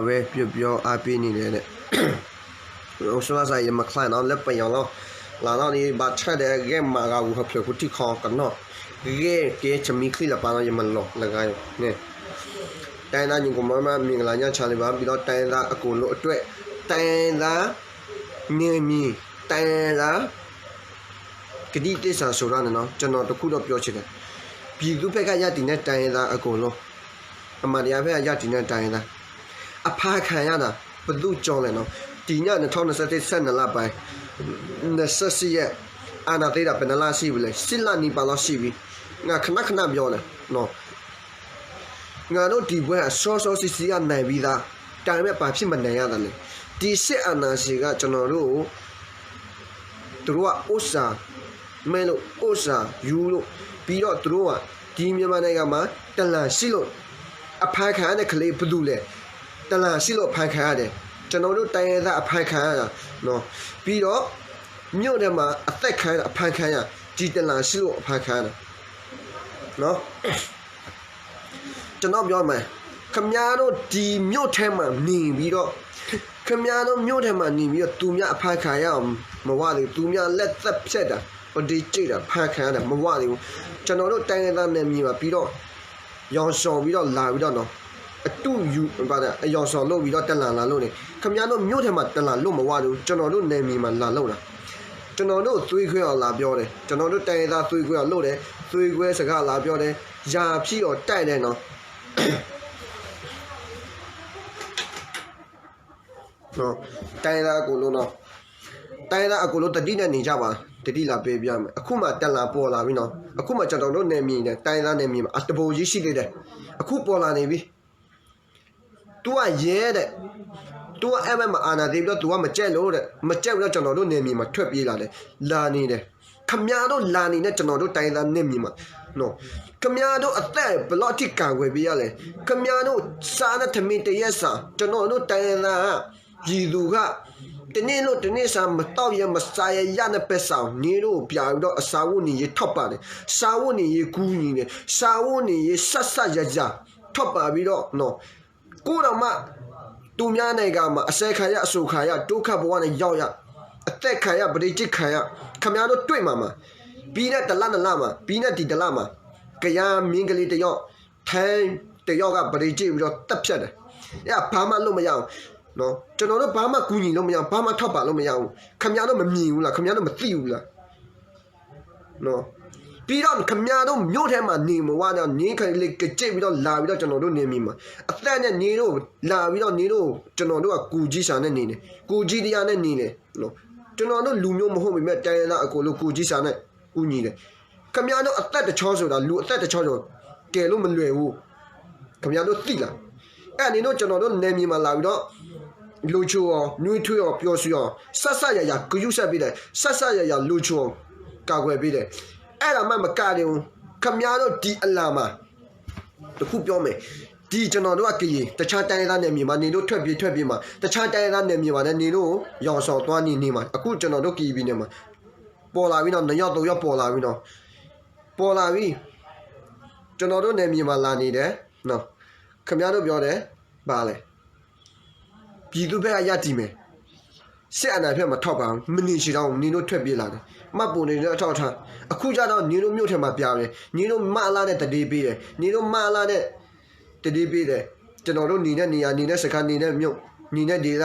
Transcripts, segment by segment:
ဝဲပျီပျီအါပ့ၤန့ၣ်ဒီး အိၣ်ဆူၣ်လၢ်စး ယမၤချါနီၤ လၢပယီၤလီၤ. လၢနီၣ်န့ၣ် ဘၣ်ဆၣ်ဒီး ဂဲၤမၤဂၤဂူာ်ဟၢဖျၢၣ်ဖိထံခီကနီၣ်, ဂဲၤက့ၤဆမံချံလၢပၢ်နီၤ ယမၤလီၤလၢဂၤန့ၣ်, တိုင်းရင်းသားညီအစ်ကိုမ့ၢ်မ့ၢ် မင်္ဂလာညချမ်းလေးပါ, ပြီးတော့ တိုင်းရင်းသားအကုန်လုံးအတွက် တိုင်းရင်းသားနယ်မြေ တိုင်းရင်းသား ကတိသစ္စာဆိုတာနဲ့နော် ကျွန်တော်တစ်ခုတော့ပြောချင်တယ်, ပြည်သူ့ဘက်ကရပ်တည်တဲ့တိုင်းရင်းသားအကုန်လုံး အမှန်တရားဘက်ကရပ်တည်တဲ့တိုင်းရင်းသား အဖမ်းခံရတာ ဘယ်သူကြောင့်လဲနော်, ဒီည နှစ်ထောင့်နှစ်ဆယ့်တစ် ဆယ့်နှစ်လပိုင်း နှစ်ဆယ့်ရှစ်ရက် အာဏာသိမ်းတာ ဘယ်နှစ်လရှိပြီလဲ, ရှစ်လနီးပါးလောက်ရှိပြီ, ငါ ခဏခဏပြောတယ်နော်, ငါတို့ဒီပွဲဟာ စောစောစီးစီးကနိုင်ပြီးသား, ဒါပေမဲ့ ဘာဖြစ်မနိုင်ရတာလဲ, ဒီစစ်အာဏာရှင်က ကျွန်တော်တို့ကို သူတို့က ဥစ္စာမဲ့လို့ ဥစ္စာယူလို့ ပြီးတော့ သူတို့က ဒီမြန်မာနိုင်ငံမှာ တလန်ရှိလို့ အဖမ်းခံရတဲ့ကလေး ဘယ်သူလဲ, တလန်ရှိလို့ အဖမ်းခံရတယ်, ကျွန်တော်တို့ တိုင်းရင်းသား အဖမ်းခံရတာနော်, ပြီးတော့ မြို့ထဲမှာ အသတ်ခံရတာ အဖမ်းခံရ, ဒီတလန်ရှိလို့ အဖမ်းခံရတာနော်. ကျွန်တော်ပြောမယ်, ခင်ဗျားတို့ဒီမြို့ထဲမှာနေပြီးတော့ ခင်ဗျားတို့မြို့ထဲမှာနေပြီးတော့ သူများအဖမ်းခံရအောင် မဝါသေးဘူး, သူများလက်သတ်ဖြတ်တာ ပဒေကျိတ်တာ ဖမ်းခံရတာ မဝါသေးဘူး, ကျွန်တော်တို့တိုင်းရင်းသားနယ်မြေမှာ ပြီးတော့ ရောင်စုံပြီးတော့လာပြီးတော့နော် အတုယူပါတယ်, အရောင်စုံလုပ်ပြီးတော့ တလန်လာလို့နေ, ခင်ဗျားတို့မြို့ထဲမှာ တလန်လို့မဝါသေးဘူး, ကျွန်တော်တို့နယ်မြေမှာ လာလို့တာ, ကျွန်တော်တို့သွေးခွဲအောင်လာပြောတယ်, ကျွန်တော်တို့တိုင်းရင်းသားသွေးခွဲအောင်လုပ်တယ်, သွေးခွဲစကားလာပြောတယ်, ရာဖြစ်အောင်တိုက်တယ်နော်. တိုင်းရင်းသားအကုန်လုံးနော်, တိုင်းရင်းသားအကုန်လုံး သတိနဲ့နေကြပါ, သတိလာပေးပါမယ်, အခုမှ တလန်ပေါ်လာပြီနော်, အခုမှ ကျွန်တော်တို့နယ်မြေနဲ့ တိုင်းရင်းသားနယ်မြေမှာ အတဘိုးကြီးရှိသေးတယ်, အခုပေါ်လာနေပြီ. သူကရဲတဲ့, သူက အဲဝဲမအာဏာသိမ်းပြီးတော့ သူကမကြိုက်လို့တဲ့, မကြိုက်ပြီးတော့ ကျွန်တော်တို့နယ်မြေမှာ ထွက်ပြေးလာတယ်, လာနေတယ်, ခင်ဗျားတို့လာနေတဲ့ ကျွန်တော်တို့တိုင်းရင်းသားနယ်မြေမှာနော်, ခင်ဗျားတို့အသက်ဘယ်လောက်ထိ ကာကွယ်ပေးရလဲ, ခင်ဗျားတို့စားတဲ့ထမင်းတရက်စာ ကျွန်တော်တို့တိုင်းရင်းသားက ပြည်သူက တနေ့လုပ်တနေ့စား မသောက်ရဲ မစားရဲ ရတဲ့ပိုက်ဆံ နင်တို့ကို ပြန်ပြီးတော့ အစားအဝတ်နေရေး ထောက်ပံ့တယ်, စားဝတ်နေရေး ကူညီတယ်, စားဝတ်နေရေး စစယယ ထောက်ပံ့ပြီးတော့နော်, ကိုယ်တောင်မှ သူများနိုင်ငံမှာ အစဲခံရ အစိုခံရ ဒုက္ခဘဝနဲ့ရောက်ရ အသတ်ခံရ ပဒေကျိတ်ခံရ ခင်ဗျားတို့တွေ့မှာမှာ, ပြီးတဲ့တစ်လနှစ်လမှာ, ပြီးတဲ့ဒီတစ်လမှာ, ကယားမိန်းကလေးတစ်ယောက် ထိုင်းတစ်ယောက်က ပဒေကျိတ်ပြီးတော့ သတ်ဖြတ်တယ်, အဲ့ဒါဘာမှလုပ်မရဘူးနော်, ကျွန်တော်တို့ဘာမှကူညီလို့မရဘူး, ဘာမှထောက်ပံ့လို့မရဘူး, ခင်ဗျားတို့မမြင်ဘူးလား, ခင်ဗျားတို့မသိဘူးလားနော်. ပြီးတော့ ခင်ဗျားတို့မြို့ထဲမှာ နေမဝါတော့ နင်းကလေးကကျိတ်ပြီးတော့ လာပြီးတော့ ကျွန်တော်တို့နယ်မြေမှာ အသတ်နဲ့ နင်းတို့ လာပြီးတော့ နင်းတို့ ကျွန်တော်တို့က ကိုယ်ကျိုးစရာနဲ့ နေတယ်, ကိုယ်ကျိုးတရားနဲ့ နေတယ်နော်, ကျွန်တော်တို့လူမျိုးမဟုတ်ပေမဲ့ တိုင်းရင်းသားအကုန်လုံး ကိုယ်ကျိုးစရာနဲ့ ကူညီတယ်, ခင်ဗျားတို့အသက်တစ်ချောင်းဆိုတာ လူအသက်တစ်ချောင်းဆို ကယ်လို့မလွယ်ဘူး, ခင်ဗျားတို့သိလား, အဲ့နင်းတို့ ကျွန်တော်တို့နယ်မြေမှာ လာပြီးတော့ လူချိုအောင် နွေးထွေးအောင် ပျော်ရွှင်အောင် စစယယ ဂရုစိုက်ပေးတယ်, စစယယ လူချိုအောင် ကာကွယ်ပေးတယ်, အဲ့ဒါမှမကသေးဘူး, ခင်ဗျားတို့ဒီအလယ်မှာ တစ်ခုပြောမယ်, ဒီကျွန်တော်တို့က ကရင် တခြားတိုင်းရင်းသားနယ်မြေမှာ နင်တို့ထွက်ပြေးထွက်ပြေးမှာ, တခြားတိုင်းရင်းသားနယ်မြေမှာလည်း နင်တို့ရောင်ဆောင်သွားနေနေမှာ, အခုကျွန်တော်တို့ ကရင်ပြည်နယ်မှာ ပေါ်လာပြီနော်, နှစ်ယောက်သုံးယောက်ပေါ်လာပြီနော်, ပေါ်လာပြီ, ကျွန်တော်တို့နယ်မြေမှာ လာနေတယ်နော်, ခင်ဗျားတို့ပြောတယ် ဘာလဲ, ပြည်သူ့ဘက်က ရပ်တည်မယ်, စစ်အာဏာရှင်ဘက်မှာ ထောက်ပံ့မယ်, မနေချင်တော့ဘူး, နင်တို့ထွက်ပြေးလာတယ်, မှတ်ပုံတင်နဲ့ အထောက်အထား, အခုကျတော့ နင်တို့မြို့ထဲမှာ ပြတယ်, နင်တို့ မအလ နဲ့ သတင်းပေးတယ်, နင်တို့ မအလ နဲ့ သတင်းပေးတယ်, ကျွန်တော်တို့နေတဲ့နေရာ, နေတဲ့စခန်း, နေတဲ့မြို့, နေတဲ့ဒေသ,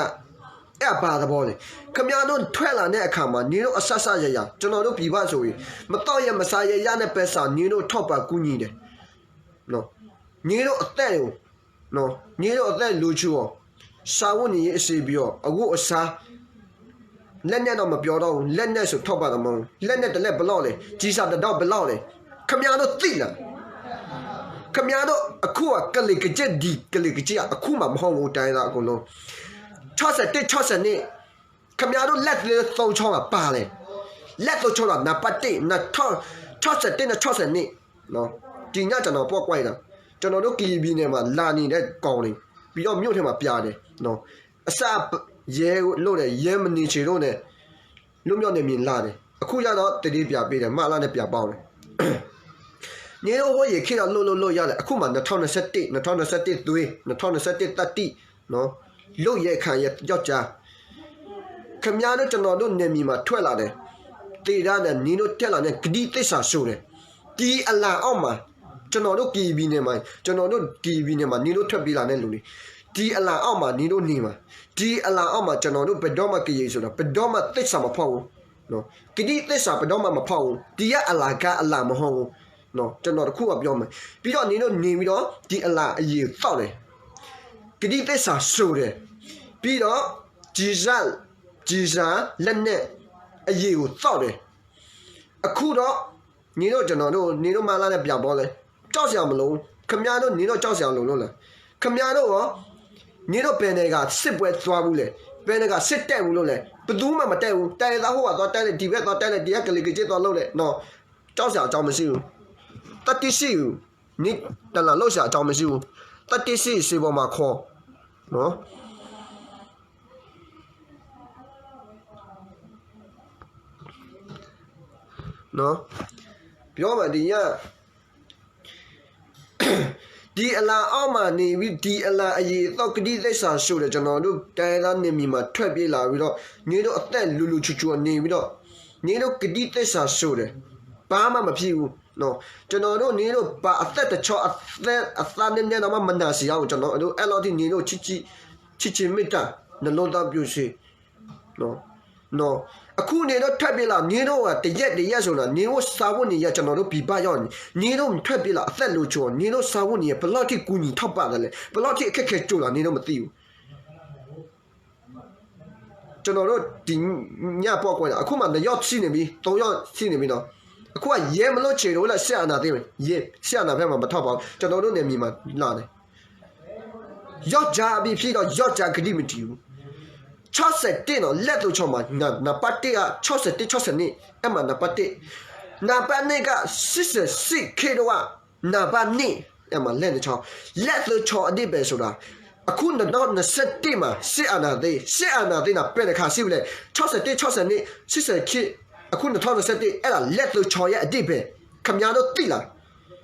အဲ့ဒါဘာသဘောလဲ, ခင်ဗျားတို့ထွက်လာတဲ့အခါမှာ နင်တို့အစစယယ, ကျွန်တော်တို့ပြည်ပဆိုရင် မသောက်ရမစားရရတဲ့ပိုက်ဆံ နင်တို့ထောက်ပံ့ကူညီတယ်နော်, နင်တို့အသက်ကိုနော်, နင်တို့အသက် လူချိုအောင်, စားဝတ်နေရေး အဆင်ပြေအောင်, အဝတ်အစား, လက်နက်တော့ မပြောတော့ဘူး, လက်နက်ဆို ထောက်ပံ့တာမဟုတ်ဘူး, လက်နက်တစ်လက် ဘယ်လောက်လဲ, ကျည်ဆံတစ်တောင့် ဘယ်လောက်လဲ, ခင်ဗျားတို့သိလား, ခင်ဗျားတို့အခုက ကလင်ကကျိတ် ဒီကလင်ကကျိတ်က အခုမှ မဟုတ်ဘူး, တိုင်းရင်းသားအကုန်လုံး, ခြောက်ဆယ့်တစ်, ခြောက်ဆယ့်နှစ်, ခင်ဗျားတို့ လက်သီးသုံးချောင်းက ဘာလဲ, လက်သီးချောင်းက နံပါတ်တစ်, ခြောက်ဆယ့်တစ်နဲ့ ခြောက်ဆယ့်နှစ်နော်, ဒီည ကျွန်တော် ပေါ့ကွာတာ, ကျွန်တော်တို့ ကရင်ပြည်နယ်မှာ လာနေတဲ့ကောင်တွေ, ပြီးတော့ မြို့ထဲမှာ ပြတယ်နော်, အစ ရဲလုပ်တယ်, ရဲမနေချင်လို့နဲ့ လွတ်မြောက်နယ်မြေ လာတယ်, အခုကျတော့ သတင်းပြန်ပေးတယ်, မအလ နဲ့ ပြန်ပေါင်းတယ်, နင်တို့ဟိုး ယခင်က လုပ်လို့လုပ်ရတယ်, အခုမှ နှစ်ထောင့်နှစ်ဆယ့်တစ်, နှစ်ထောင့်နှစ်ဆယ့်တစ်သွေး, နှစ်ထောင့်နှစ်ဆယ့်တစ်သတ္တိနော်, လုပ်ရခိုင်ရောက်ကြ ခင်ဗျားတို့ ကျွန်တော်တို့နယ်မြေမှာ ထွက်လာတယ်။ သေတာနဲ့ နင်တို့ တက်လာတဲ့ ကတိသစ္စာဆိုတယ်။ ဒီအလံအောက်မှာ ကျွန်တော်တို့ ကရင်ပြည်နယ်မှာ ကျွန်တော်တို့ ကရင်ပြည်နယ်မှာ နင်တို့ ထွက်ပြေးလာတဲ့လူတွေ ဒီအလံအောက်မှာ နင်တို့ နေမှာ ဒီအလံအောက်မှာ ကျွန်တော်တို့ ဘယ်တော့မှ ကရင်ဆိုတာ ဘယ်တော့မှ သစ္စာမဖောက်ဘူး။ နော်။ ကတိသစ္စာ ဘယ်တော့မှ မဖောက်ဘူး။ ဒီကအလံကအလံမဟုတ်ဘူး။ နော်။ ကျွန်တော်တစ်ခုကပြောမယ်။ ပြီးတော့ နင်တို့ နေပြီးတော့ ဒီအလံအရည်သောက်တယ်။ ကတိသစ္စာဆိုတယ်။ ပြီးတော့ ကျည်စ ကျည်စလက်နက်အရည်ကိုသောက်တယ်။ အခုတော့ နင်တို့ ကျွန်တော်တို့ နင်တို့ မလာနဲ့ ပြန်ပြောလဲ ကြောက်စရာမလိုဘူး။ ခင်ဗျားတို့ နင်တို့ ကြောက်စရာလိုလို့လဲ။ ခင်ဗျားတို့ရော နင်တို့ ဘယ်နေက စစ်ပွဲသွားဘူးလဲ။ ဘယ်နေက စစ်တက်ဘူးလို့လဲ။ ဘယ်သူမှ မတက်ဘူး။ တိုင်းရင်းသားဟိုကသွားတိုက်လဲ ဒီဘက်သွားတိုက်လဲ ဒီက ကလီကလီသွားလုပ်လဲ နော်။ ကြောက်စရာအကြောင်းမရှိဘူး။ သတိရှိဘူး။ နင် တလံလုပ်စရာအကြောင်းမရှိဘူး။ သတိရှိ စေပေါ်မှာခေါ် နော်။ နော်။ ပြောမယ် ဒီည ဒီအလံအောက်မှာနေပြီး ဒီအလံအရည်အသွက် ကတိသစ္စာဆိုတဲ့ ကျွန်တော်တို့ တိုင်းရင်းသားနယ်မြေမှာ ထွက်ပြေးလာပြီးတော့ နင်တို့ အသက်လူလူချိုချိုနေပြီးတော့ နင်တို့ ကတိသစ္စာဆိုတယ် ဘာမှမဖြစ်ဘူးနော်။ ကျွန်တော်တို့ နင်တို့ ဘာအသက်တစ်ချောင်း အသက် အသားနည်းနည်းတောင်မှ မနာစေရဘူး။ ကျွန်တော်တို့ အဲ့လောက်ထိ နင်တို့ ချစ်ချစ် ချစ်ချစ်မေတ္တာ နှလုံးသားပျော်ရွှင် နော်။ နော်။ အခု နင်တို့ ထွက်ပြေးလာ နင်တို့က တစ်ရက်တစ်ရက်ဆိုတာ နင်တို့ စားဝတ်နေရေး ကျွန်တော်တို့ ပြည်ပရောက်နေ နင်တို့ ထွက်ပြေးလာ အသက်လူချို နင်တို့ စားဝတ်နေရေး ဘယ်လောက်ထိ ကူညီထောက်ပံ့တယ်လဲ။ ဘယ်လောက်ထိ အခက်အခဲကြုံလာ နင်တို့ မသိဘူး။ ကျွန်တော်တို့ ဒီည ပေါ့ကွဲတာ အခုမှ နှစ်ယောက် ရှိနေပြီ သုံးယောက် ရှိနေပြီနော်။ အခုက ရဲမလုပ်ချင်တော့ဘူးလၢ စစ်အာဏာသိမ်းမယ်။ ရဲ စစ်အာဏာဖက်မှာ မထောက်ပါဘူး။ ကျွန်တော်တို့ နယ်မြေမှာ လာတယ်။ ယောက်ျားအဖြစ် ဖြစ်တော့ ယောက်ျားကတိမတည်ဘူး။ ခြောက်ဆယ့်တစ်နော် လက်သုံးချောင်းမှာ နံပါတ်တစ်က ခြောက်ဆယ့်တစ် ခြောက်ဆယ့်နှစ် အဲ့မှာ နံပါတ်တစ် နံပါတ်နှစ်က ရှစ်ဆယ့်ရှစ် ခေတ်တုန်းက နံပါတ်နှစ် အဲ့မှာ လက်သုံးချောင်း လက်သုံးချောင်း အဓိပ္ပာယ်ဆိုတာ အခု နှစ်ထောင့်နှစ်ဆယ့်တစ်မှာ စစ်အာဏာသိမ်း စစ်အာဏာသိမ်းတာ ဘယ်တစ်ခါရှိပြီလဲ။ ခြောက်ဆယ့်တစ် ခြောက်ဆယ့်နှစ် ရှစ်ဆယ့်ရှစ် အခု နှစ်ထောင့်နှစ်ဆယ့်တစ် အဲ့ဒါ လက်သုံးချောင်း ရဲ့ အဓိပ္ပာယ် ခင်ဗျားတို့ သိလား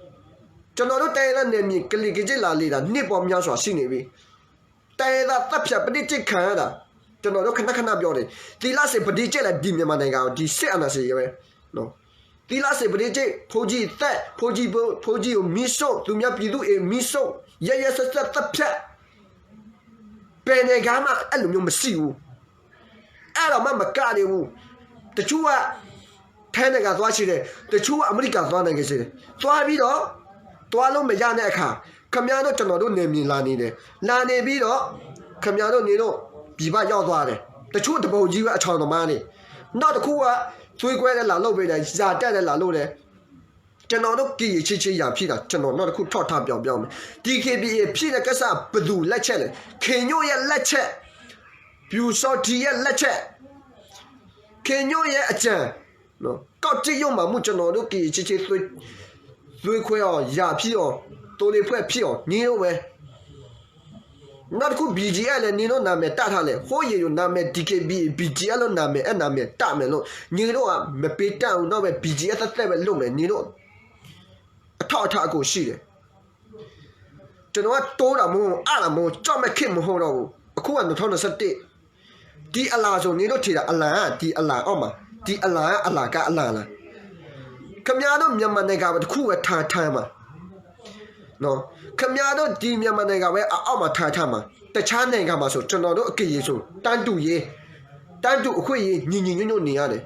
။ ကျွန်တော်တို့ တိုင်းရင်းသားနယ်မြေ ကလီကလီလာလေတာ နှစ်ပေါင်းများစွာ ရှိနေပြီ။ တိုင်းရင်းသား သတ်ဖြတ် ပစ်သတ်ခံရတာ ကျွန်တော်တို့ ခဏခဏ ပြောတယ်။ သီလရှင် ဘယ်နှစ်ကြိမ်လဲ ဒီမြန်မာနိုင်ငံကို ဒီစစ်အာဏာရှင်ရဲ့ပဲနော်။ သီလရှင် ဘယ်နှစ်ကြိမ် ဘုန်းကြီးအသက် ဘုန်းကြီး ဘုန်းကြီးကို မီးရှို့ သူများပြည်သူ့အိမ် မီးရှို့ ရက်ရက်စက်စက် သတ်ဖြတ် ဘယ်နိုင်ငံမှ အဲ့လိုမျိုး မရှိဘူး။ အဲ့ဒါမှ မကသေးဘူး။ တချို့က ထိုင်းနိုင်ငံ သွားချင်တယ်။ တချို့က အမေရိကန် သွားနိုင်ချင်တယ်။ သွားပြီးတော့ သွားလို့မရတဲ့အခါ ခင်ဗျားတို့ ကျွန်တော်တို့ နယ်မြေ လာနေတယ်။ လာနေပြီးတော့ ခင်ဗျားတို့ နင်တို့ ပြည်ပရောက်သွားတယ်။ တချို့ တပုံကြီးပဲ အချောင်သမားတွေ။ နောက်တစ်ခုက သွေးကွဲလည်း လာလုပ်ပေးတယ်။ ရာတက်လည်း လာလုပ်တယ်။ ကျွန်တော်တို့ ကရင် ချစ်ချစ် ရန်ဖြစ်တာ ကျွန်တော် နောက်တစ်ခု ထပ်ထားပြော ပြောမယ်။ ဒီ ကဘီ ဖြစ်တဲ့ကိစ္စ ဘယ်သူ လက်ချက်လဲ။ ခင်ညွန့်ရဲ့ လက်ချက်။ ပျူစောထီးရဲ့ လက်ချက်။ ခင်ညွန့်ရဲ့ အကြံနော်။ ကော့ကရိတ်မှာ မူ ကျွန်တော်တို့ ကရင် ချစ်ချစ် သွေး သွေးခွဲအောင် ရန်ဖြစ်အောင် သိုးလေးဖွဲ့ ဖြစ်အောင် နင်တို့ပဲ။ နောက်တစ်ခု BGF လည်း နင်တို့ နာမည် တပ်ထားလဲ။ ဟိုး ရေ ရေ နာမည် DKBA BGF လို့ နာမည် အဲ့ နာမည် တပ်မယ်လို့ နင်တို့က မပေးတတ်ဘူး။ နောက်ပဲ BGF သက်သက်ပဲ လုပ်မယ်။ နင်တို့ အထောက်အထား အကုန်ရှိတယ်။ ကျွန်တော်က တိုးတာမဟုတ် အတာမဟုတ် ကြောက်မဲ့ခေတ်မဟုတ်တော့ဘူး။ အခုက နှစ်ထောင့်နှစ်ဆယ့်တစ် ဒီအလံဆို နင်တို့ ထင်တာ အလံ ဒီအလံအောက်မှာ ဒီအလံ အလံကအလံလား။ ခင်ဗျားတို့ မြန်မာနိုင်ငံပဲ တစ်ခုပဲ ထားထားမှာနော်။ ခင်ဗျားတို့ ဒီမြန်မာနိုင်ငံပဲ အအောက်မှာ ထားထားမှာ။ တခြားနိုင်ငံမှာဆို ကျွန်တော်တို့ အကရင်ဆို တန်းတူရေး တန်းတူအခွင့်အရေး ညီညီညွတ်ညွတ် နေရတယ်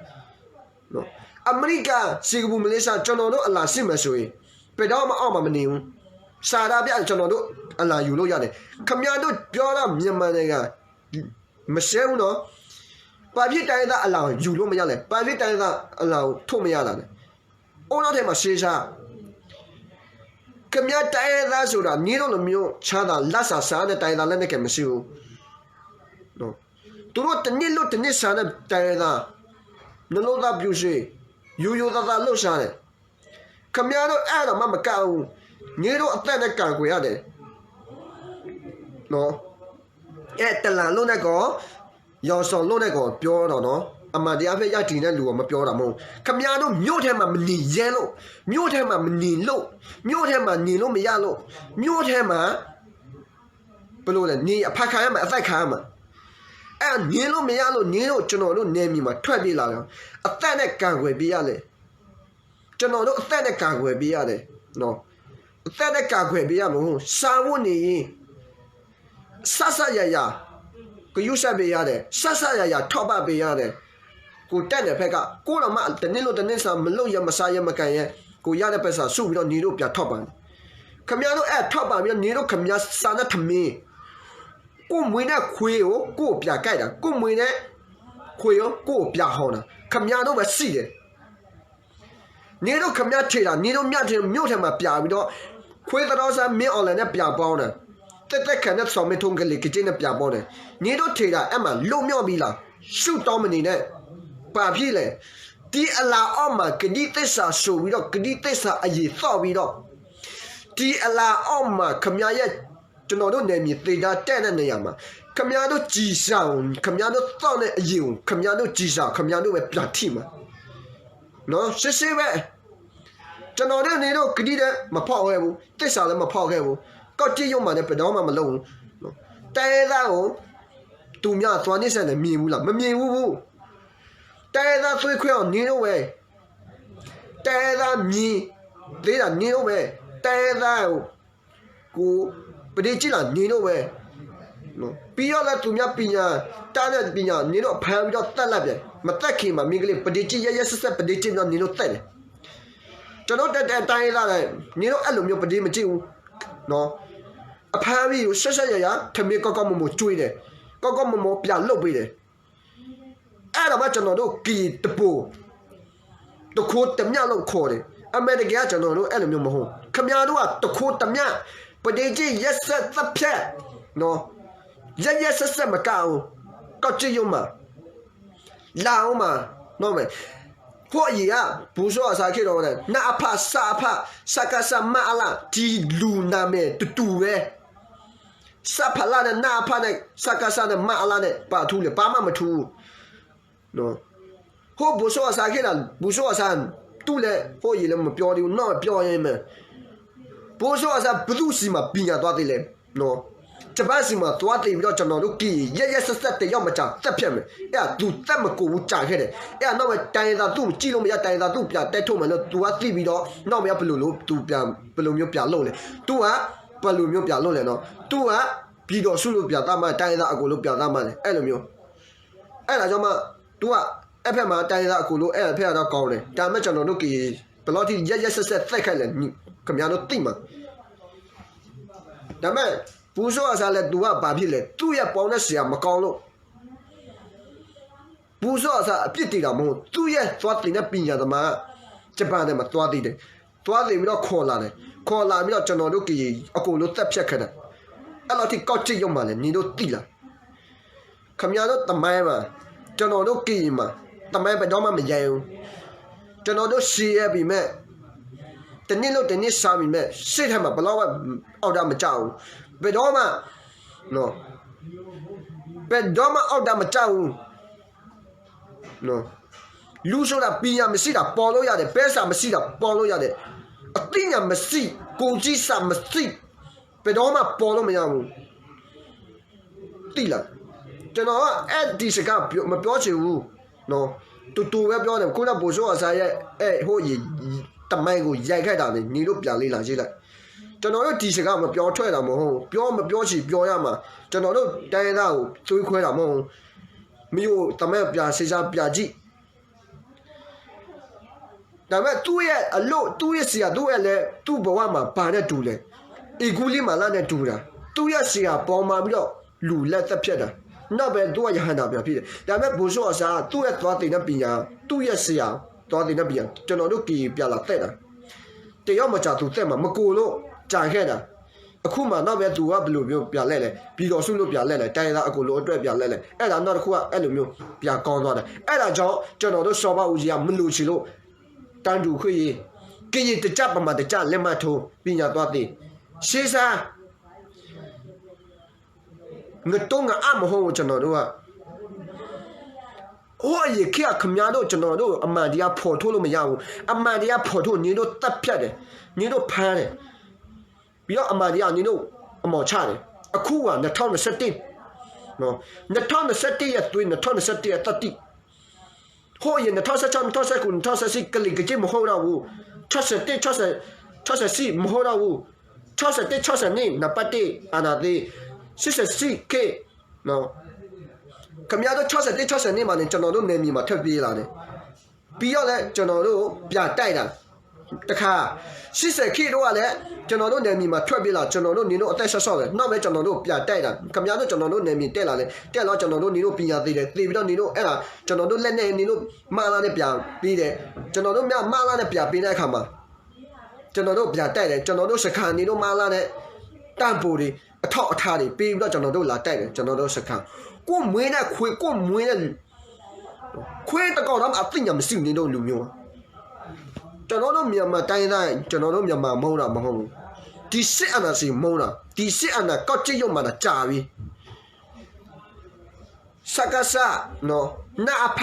နော်။ အမေရိကန် စင်ကာပူ မလေးရှား ကျွန်တော်တို့ အလံရှိမယ်ဆိုရင် ဘယ်တော့မှ အောက်မှာ မနေဘူး။ စာသားပြရင် ကျွန်တော်တို့ အလံယူလို့ရတယ်။ ခင်ဗျားတို့ ပြောတာ မြန်မာနိုင်ငံ မရှင်းဘူးနော်။ ဘာဖြစ် တိုင်းရင်းသား အလံယူလို့မရလဲ။ ဘာဖြစ် တိုင်းရင်းသား အလံထုတ်မရတာလဲ။ အိုးနောက်ထဲမှာ ရှင်းစား။ ခင်ဗျား တိုင်းရင်းသားဆိုတာ နင်တို့လိုမျိုး ချမ်းသာ လစာစားတဲ့ တိုင်းရင်းသား လက်နက်ကိုင် မရှိဘူးနော်။ သူတို့ တစ်နေ့လုပ် တစ်နေ့စားတဲ့ တိုင်းရင်းသား နှလုံးသားပျော်ရွှင် ရိုးရိုးသားသား လုပ်စားတယ်။ ခင်ဗျားတို့ အဲ့ဒါမှ မကဘူး။ နင်တို့ အသက်နဲ့ ကင်ကွယ်ရတယ်နော်။ အဲ တလံလို့နဲ့ကော ရောင်စုံလို့နဲ့ကော ပြောတော့နော်။ အမှန်တရားဖက် ရပ်တည်တဲ့လူကို မပြောတာမဟုတ်။ ခင်ဗျားတို့ မြို့ထဲမှာ မနေရဲလို့၊ မြို့ထဲမှာ မနေလို့၊ မြို့ထဲမှာ နေလို့မရလို့၊ မြို့ထဲမှာ ပလိၣ်လဲၣ်, နအဖါခါမး အသၣ်ခါမး, အဲၣ်နၤလိမ့ၢ်ယါလိၤ နၤလိ ကျွန်တော်တို့ နယ်မြေမှာ ထွက်ပြေးလာတယ်, အသက်နဲ့ ကာကွယ်ပေးရတယ်, ကျွန်တော်တို့ အသက်နဲ့ ကာကွယ်ပေးရတယ်, အသက်နဲ့ ကာကွယ်ပေးရမယ်, စားဖို့နေရေး စစယယ ကယူစဲပေးရတယ်, စစယယ ထောက်ပံ့ပေးရတယ်, ကိုယ်တက်တဲ့ဘက်က ကိုယ့်တော့မှ တနေ့လို့တနေ့စား မလုပ်ရ မစားရ မကိုင်ရ ကိုယ်ရတဲ့ပိုက်ဆံ စုပြီးတော့ နၤလိ ပြန်ထောက်ပံ့တယ်, ခင်ဗျားတို့ အဲၣ်ထောက်ပံ့ပြီးတော့ နၤလိ ခင်ဗျား စားနဲ့ ထမင်း ကိုယ့်မွေးတဲ့ခွေးကို ကိုယ့်ကိုပြန်ကိုက်တာ, ကိုယ့်မွေးတဲ့ခွေးကို ကိုယ့်ကိုပြန်ဟော်တာ, ခင်ဗျားတို့ပဲ ရှိတယ်. နၤလိ ခင်ဗျား ထံၣ်တာ နၤလိ မျက်ထင် မြို့ထဲမှာ ပြပြီးတော့ ခွေးသတော်စံ မင်းအောင်လှိုင်နဲ့ ပြန်ပေါင်းတယ်, သစ်သစ်ခင်နဲ့ ဇော်မင်းထွန်း ကလီကလီနဲ့ ပြန်ပေါင်းတယ်, နၤလိ ထံၣ်တာ အဲၣ်မး လွတ်မြောက်ပြီလား, ဆုတောင်းမနေနဲ့, ဘာဖြစ်လဲ, ဒီအလံအောက်မှာ ကတိသစ္စာဆိုပြီးတော့ ကတိသစ္စာအရေသောက်ပြီးတော့ ဒီအလံအောက်မှာ ခင်ဗျားရဲ့ ကျွန်တော်တို့ နယ်မြေ သင်တန်းတက်တဲ့နေရာမှာ ခင်ဗျားတို့ ကျည်ဆံကို ခင်ဗျားတို့ သောက်တဲ့အရေကို ခင်ဗျားတို့ ကျည်ဆံ ခင်ဗျားတို့ပဲ ပြန်ထိမှာ, နော်, စစ်စစ်ပဲ, ကျွန်တော်တို့ နၤလိ ကတိလည်း မဖောက်ခဲ့ဘူး, သစ္စာလည်း မဖောက်ခဲ့ဘူး, ကောက်ကျစ်ရုံမှလည်း ဘယ်တော့မှ မလုပ်ဘူး, တိုင်းရင်းသားကို သူများ သွားနှိပ်စက်တယ် မြင်ဘူးလား, မမြင်ဘူးဘူး, တိုင်းရင်းသား သွေးခွဲအောင် နၤလိပဲ, တိုင်းရင်းသား မြင်သေးတာ နၤလိပဲ, တိုင်းရင်းသားကို ကို ပဒေကျစ်လာ နၤလိပဲ, ပြီးတော့လည်း သူများပညာ တတ်တဲ့ပညာ နၤလိ ဖမ်းပြီးတော့ သတ်လိုက်ပြန်, မသတ်ခင်မှာ မင်းကလေး ပဒေကျစ် ရက်ရက်စက်စက် ပဒေကျစ်ပြီးတော့ နၤလိ သတ်တယ်, ကျွန်တော်တို့ တိုင်းရင်းသားတွေ နၤလိ အဲ့လိုမျိုး ပဒေမကျစ်ဘူး, နော်, အဖမ်းပြီး ရှက်ရှက်ရရ ထမင်း ကောင်းကောင်းမွန်မွန် ကျွေးတယ်, ကောင်းကောင်းမွန်မွန် ပြန်လုပ်ပေးတယ်, အဲ့ဒါမှ ကျွန်တော်တို့ ကရင်တပုံ တခိုးတမျှလို့ ခေါ်တယ်, အမှန်တကယ်က ကျွန်တော်တို့ အဲ့လိုမျိုး မဟုတ်, ခင်ဗျားတို့က တခိုးတမျှ, ပဒေကျစ် ရက်စက်သတ်ဖြတ်, နော်, ရက်ရက်စက်စက် မကဘူး, ကောက်ကျစ်ရုံမှ လာဦးမှာ, နော်, ဟိုးအရင်က ပူဆိုးအစား ခေတ်တော့ နအဖ စအဖ စကစ မအလ ဒီလူနာမည် တတူပဲ, စဖလ နဲ့ နအဖ နဲ့ စကစ နဲ့ မအလ နဲ့ ဘာထူးလဲ, ဘာမှမထူးဘူး, နော်, ဟိုး ပူဆိုးအစား ခေတ်တာ ပူဆိုးအစား တူလဲ ဟိုးအရင်လည်း မပြောသေးဘူး, နောက်ပြောရင်းမယ်, ပူဆိုးအစား ဘယ်သူ့ဆီမှာ ပညာသွားသင်လဲ, နော်, ဂျပန်ဆီမှာ သွားသင်ပြီးတော့ ကျွန်တော်တို့ ကရင် ရက်ရက်စက်စက် တယောက်မကျန် သတ်ဖြတ်မယ်, အဲ့ဒါ သူ သတ်မကုန်ဘူး ကျန်ခဲ့တယ်, အဲ့ဒါ နောက်ပဲ တိုင်းရင်းသား သူ့ကို ကြည့်လို့မရ တိုင်းရင်းသား သူ့ ပြန်တဲထုတ်မယ်လို့ သူက သိပြီးတော့ နောက်ပဲ ဘယ်လိုလုပ် သူ ပြန် ဘယ်လိုမျိုး ပြန်လုပ်လဲ, သူက ဘယ်လိုမျိုး ပြန်လုပ်လဲ, နော်, သူက ပြည်တော်စုလို့ ပြန်သတ်မှတ် တိုင်းရင်းသား အကုန်လုံး ပြန်သတ်မှတ်တယ်, အဲ့လိုမျိုး, အဲ့ဒါကြောင့်မှ သူက အဲ့ဖက်မှာ တိုင်းရင်းသား အကုန်လုံး အဲ့ဖက်ကတော့ ကောင်းတယ်, ဒါပေမဲ့ ကျွန်တော်တို့ ကရင် ဘယ်လောက်ထိ ရက်ရက်စက်စက် သတ်ခဲ့လဲ ခင်ဗျားတို့ သိမှာ, ဒါပေမဲ့ ပူဆိုးအစားလဲ သူက ဘာဖြစ်လဲ, သူ့ရဲ့ ပေါင်းတဲ့ဆရာ မကောင်းလို့ ပူဆိုးအစား အပြစ်တင်တာ မဟုတ်, သူ့ရဲ့ သွားသင်တဲ့ ပညာသမား ဂျပန်ထဲမှာ သွားသင်တယ်, သွားသင်ပြီးတော့ ခေါ်လာတယ်, ခေါ်လာပြီးတော့ ကျွန်တော်တို့ ကရင် အကုန်လုံး သတ်ဖြတ်ခဲ့တယ်, အဲ့လောက်ထိ ကောက်ကျစ်ရုံမှလဲ နင်တို့ သိလား, ခင်ဗျားတို့ သမိုင်းမှာ, ကျွန်တော်တို့ ကရင်မှာ သမိုင်း ဘယ်တော့မှ မရိုက်ဘူး, ကျွန်တော်တို့ ရှည်ရပြီမဲ့ တနေ့လို့တနေ့ စားပြီမဲ့ စိတ်ထဲမှာ ဘယ်တော့မှ အောက်တန်းမကျဘူး, ဘယ်တော့မှ နော်, ဘယ်တော့မှ အောက်တန်းမကျဘူး, နော်, လူဆိုတာ ပညာမရှိတာ ပေါ်လို့ရတယ်, ပဲစာမရှိတာ ပေါ်လို့ရတယ်, အသိဉာဏ်မရှိ, ကိုယ်ကြီးစာမရှိ, ဘယ်တော့မှ ပေါ်လို့မရဘူး, သိလား, ကျွန်တော်က အဲ့ဒီစကား ပြော မပြောချင်ဘူး, နော်, တူတူပဲ ပြောတယ်, ခုနက ဗိုလ်ချုပ်အောင်ဆန်းရဲ့ အဲ့ဟို သမိုင်းကို ရိုက်ခဲ့တာလေ, နင်တို့ ပြန်လေ့လာကြည့်လိုက်, ကျွန်တော်တို့ ဒီစကား မပြောထွက်တာ မဟုတ်ဘူး, ပြော မပြောချင် ပြောရမှာ, ကျွန်တော်တို့ တိုင်းရင်းသားကို သွေးခွဲတာ မဟုတ်ဘူး, မင်းတို့ သမိုင်း ပြန် စဉ်းစား ပြန်ကြည့်, ဒါပေမဲ့ သူ့ရဲ့အလုပ် သူ့ရဲ့ဆရာ သူ့ရဲ့လဲ သူ့ဘဝမှာ ဘာနဲ့တူလဲ, အီကူလီမလာနဲ့တူတာ, သူ့ရဲ့ဆရာ ပေါ်မှာပြီးတော့ လူလက်သတ်ဖြတ်တာ, နောက်ပဲ သူက ရဟန္တာ ပြန်ဖြစ်တယ်, ဒါပေမဲ့ ဗိုလ်ချုပ်အောင်ဆန်း သူ့ရဲ့ သွားသင်တဲ့ပညာ, သူ့ရဲ့ဆရာ သွားသင်တဲ့ပညာ ကျွန်တော်တို့ ကရင် ပြန်လာသတ်တာ, တယောက်မကျန် သူသတ်မှာ မကုန်လို့ ကျန်ခဲ့တာ, အခုမှ နောက်ပဲ သူက ဘယ်လိုမျိုး ပြန်လဲလဲ, ပြည်တော်စုလို့ ပြန်လဲလဲ, တိုင်းရင်းသား အကုန်လုံးအတွက် ပြန်လဲလဲ, အဲ့ဒါ နောက်တစ်ခုက အဲ့လိုမျိုး ပြန်ကောင်းသွားတယ်, အဲ့ဒါကြောင့် ကျွန်တော်တို့ စော်ဘၣ်ဦးကြီးက မလိုချင်လို့ တန်းတူခွင့်ရေး, ကရင်တစ်ကျပ် ဗမာတစ်ကျပ် လက်မှတ်ထိုး, ပညာသွားသင်, ရှေးစား, ငတုံးငအါ မဟုတ်ဘူး ကျွန်တော်တို့က, ဟိုးအရင်ခေတ်က ခင်ဗျားတို့ ကျွန်တော်တို့ အမှန်တရား ဖော်ထုတ်လို့မရဘူး, အမှန်တရား ဖော်ထုတ် နင်တို့ သတ်ဖြတ်တယ်, နင်တို့ ဖမ်းတယ်, ပြီးတော့ အမှန်တရား နင်တို့ အမောင်ချတယ်, အခုဟာ နှစ်ထောင့်နှစ်ဆယ့်တစ်, နှစ်ထောင့်နှစ်ဆယ့်တစ်ရဲ့သွေး, နှစ်ထောင့်နှစ်ဆယ့်တစ်အသတ္တိ. ဟိုးအရင် နှစ်ထောင့်ဆယ့်ခြောက်, နှစ်ထောင့်ဆယ့်ကိုး, နှစ်ထောင့်ဆယ့်ဆံး ကလံကက့မဟုတ်တော့ဘူး. ခြောက်ဆယ့်တစ်, ခြောက်ဆယ့်, ခြောက်ဆယ့်ဆံး မဟုတ်တော့ဘူး. ခြောက်ဆယ့်တစ်, ခြောက်ဆယ့်နှစ် နံပါတ်တစ် အာဏာသိမ်း, ရှစ်ဆယ့်ရှစ်ခေတ်, ခင်ဗျားတို့ ခြောက်ဆယ့်တစ်, ခြောက်ဆယ့်နှစ်မှာ ကျွန်တော်တို့နယ်မြေမှာ ထွက်ပြေးလာတယ်. ပြီးတော့လည်း ကျွန်တော်တို့ ပြန်တိုက်တာ တစ်ခါ, ရှစ်ဆယ့်ခေတ်တုန်းကလည်း ကျွန်တော်တို့နယ်မြေမှာ ထွက်ပြေးလာ, ကျွန်တော်တို့နေလို့ အသက်ဆက်ဆော့တယ်. နောက်ပဲ ကျွန်တော်တို့ ပြန်တိုက်တာ. ခင်ဗျားတို့ ကျွန်တော်တို့နယ်မြေ တက်လာတယ်. တက်လာတော့ ကျွန်တော်တို့နေလို့ ပညာသင်တယ်. သင်ပြီးတော့ နေလို့ အဲ့ဒါ ကျွန်တော်တို့ လက်နဲ့ နေလို့ မအလနဲ့ ပြန်ပေးတယ်. ကျွန်တော်တို့ မအလနဲ့ ပြန်ပေးတဲ့အခါမှာ ကျွန်တော်တို့ ပြန်တိုက်တယ်. ကျွန်တော်တို့ စခန်း နေလို့ မအလနဲ့ တံ့ပိုးတွေ အထောက်အထားတွေ ပေးပြီးတော့ ကျွန်တော်တို့ လာတိုက်တယ်. ကျွန်တော်တို့ စခန်း. ကိုယ့်မွေးတဲ့ခွေး, ကိုယ့်မွေးတဲ့ ခွေးတစ်ကောင်တောင်မှ အသိဉာဏ်မရှိဘူး နင်တို့လူမျိုးက. ကျွန်တော်တို့ မြန်မာတိုင်းရင်းသား, ကျွန်တော်တို့ မြန်မာမဟုတ်တာ မဟုတ်ဘူး. ဒီစစ်အာဏာရှင်မဟုတ်တာ, ဒီစစ်အာဏာကောက်ကျစ်ရုပ်မှန်တာ ကြာပြီ. စကစ, နော်, နအဖ,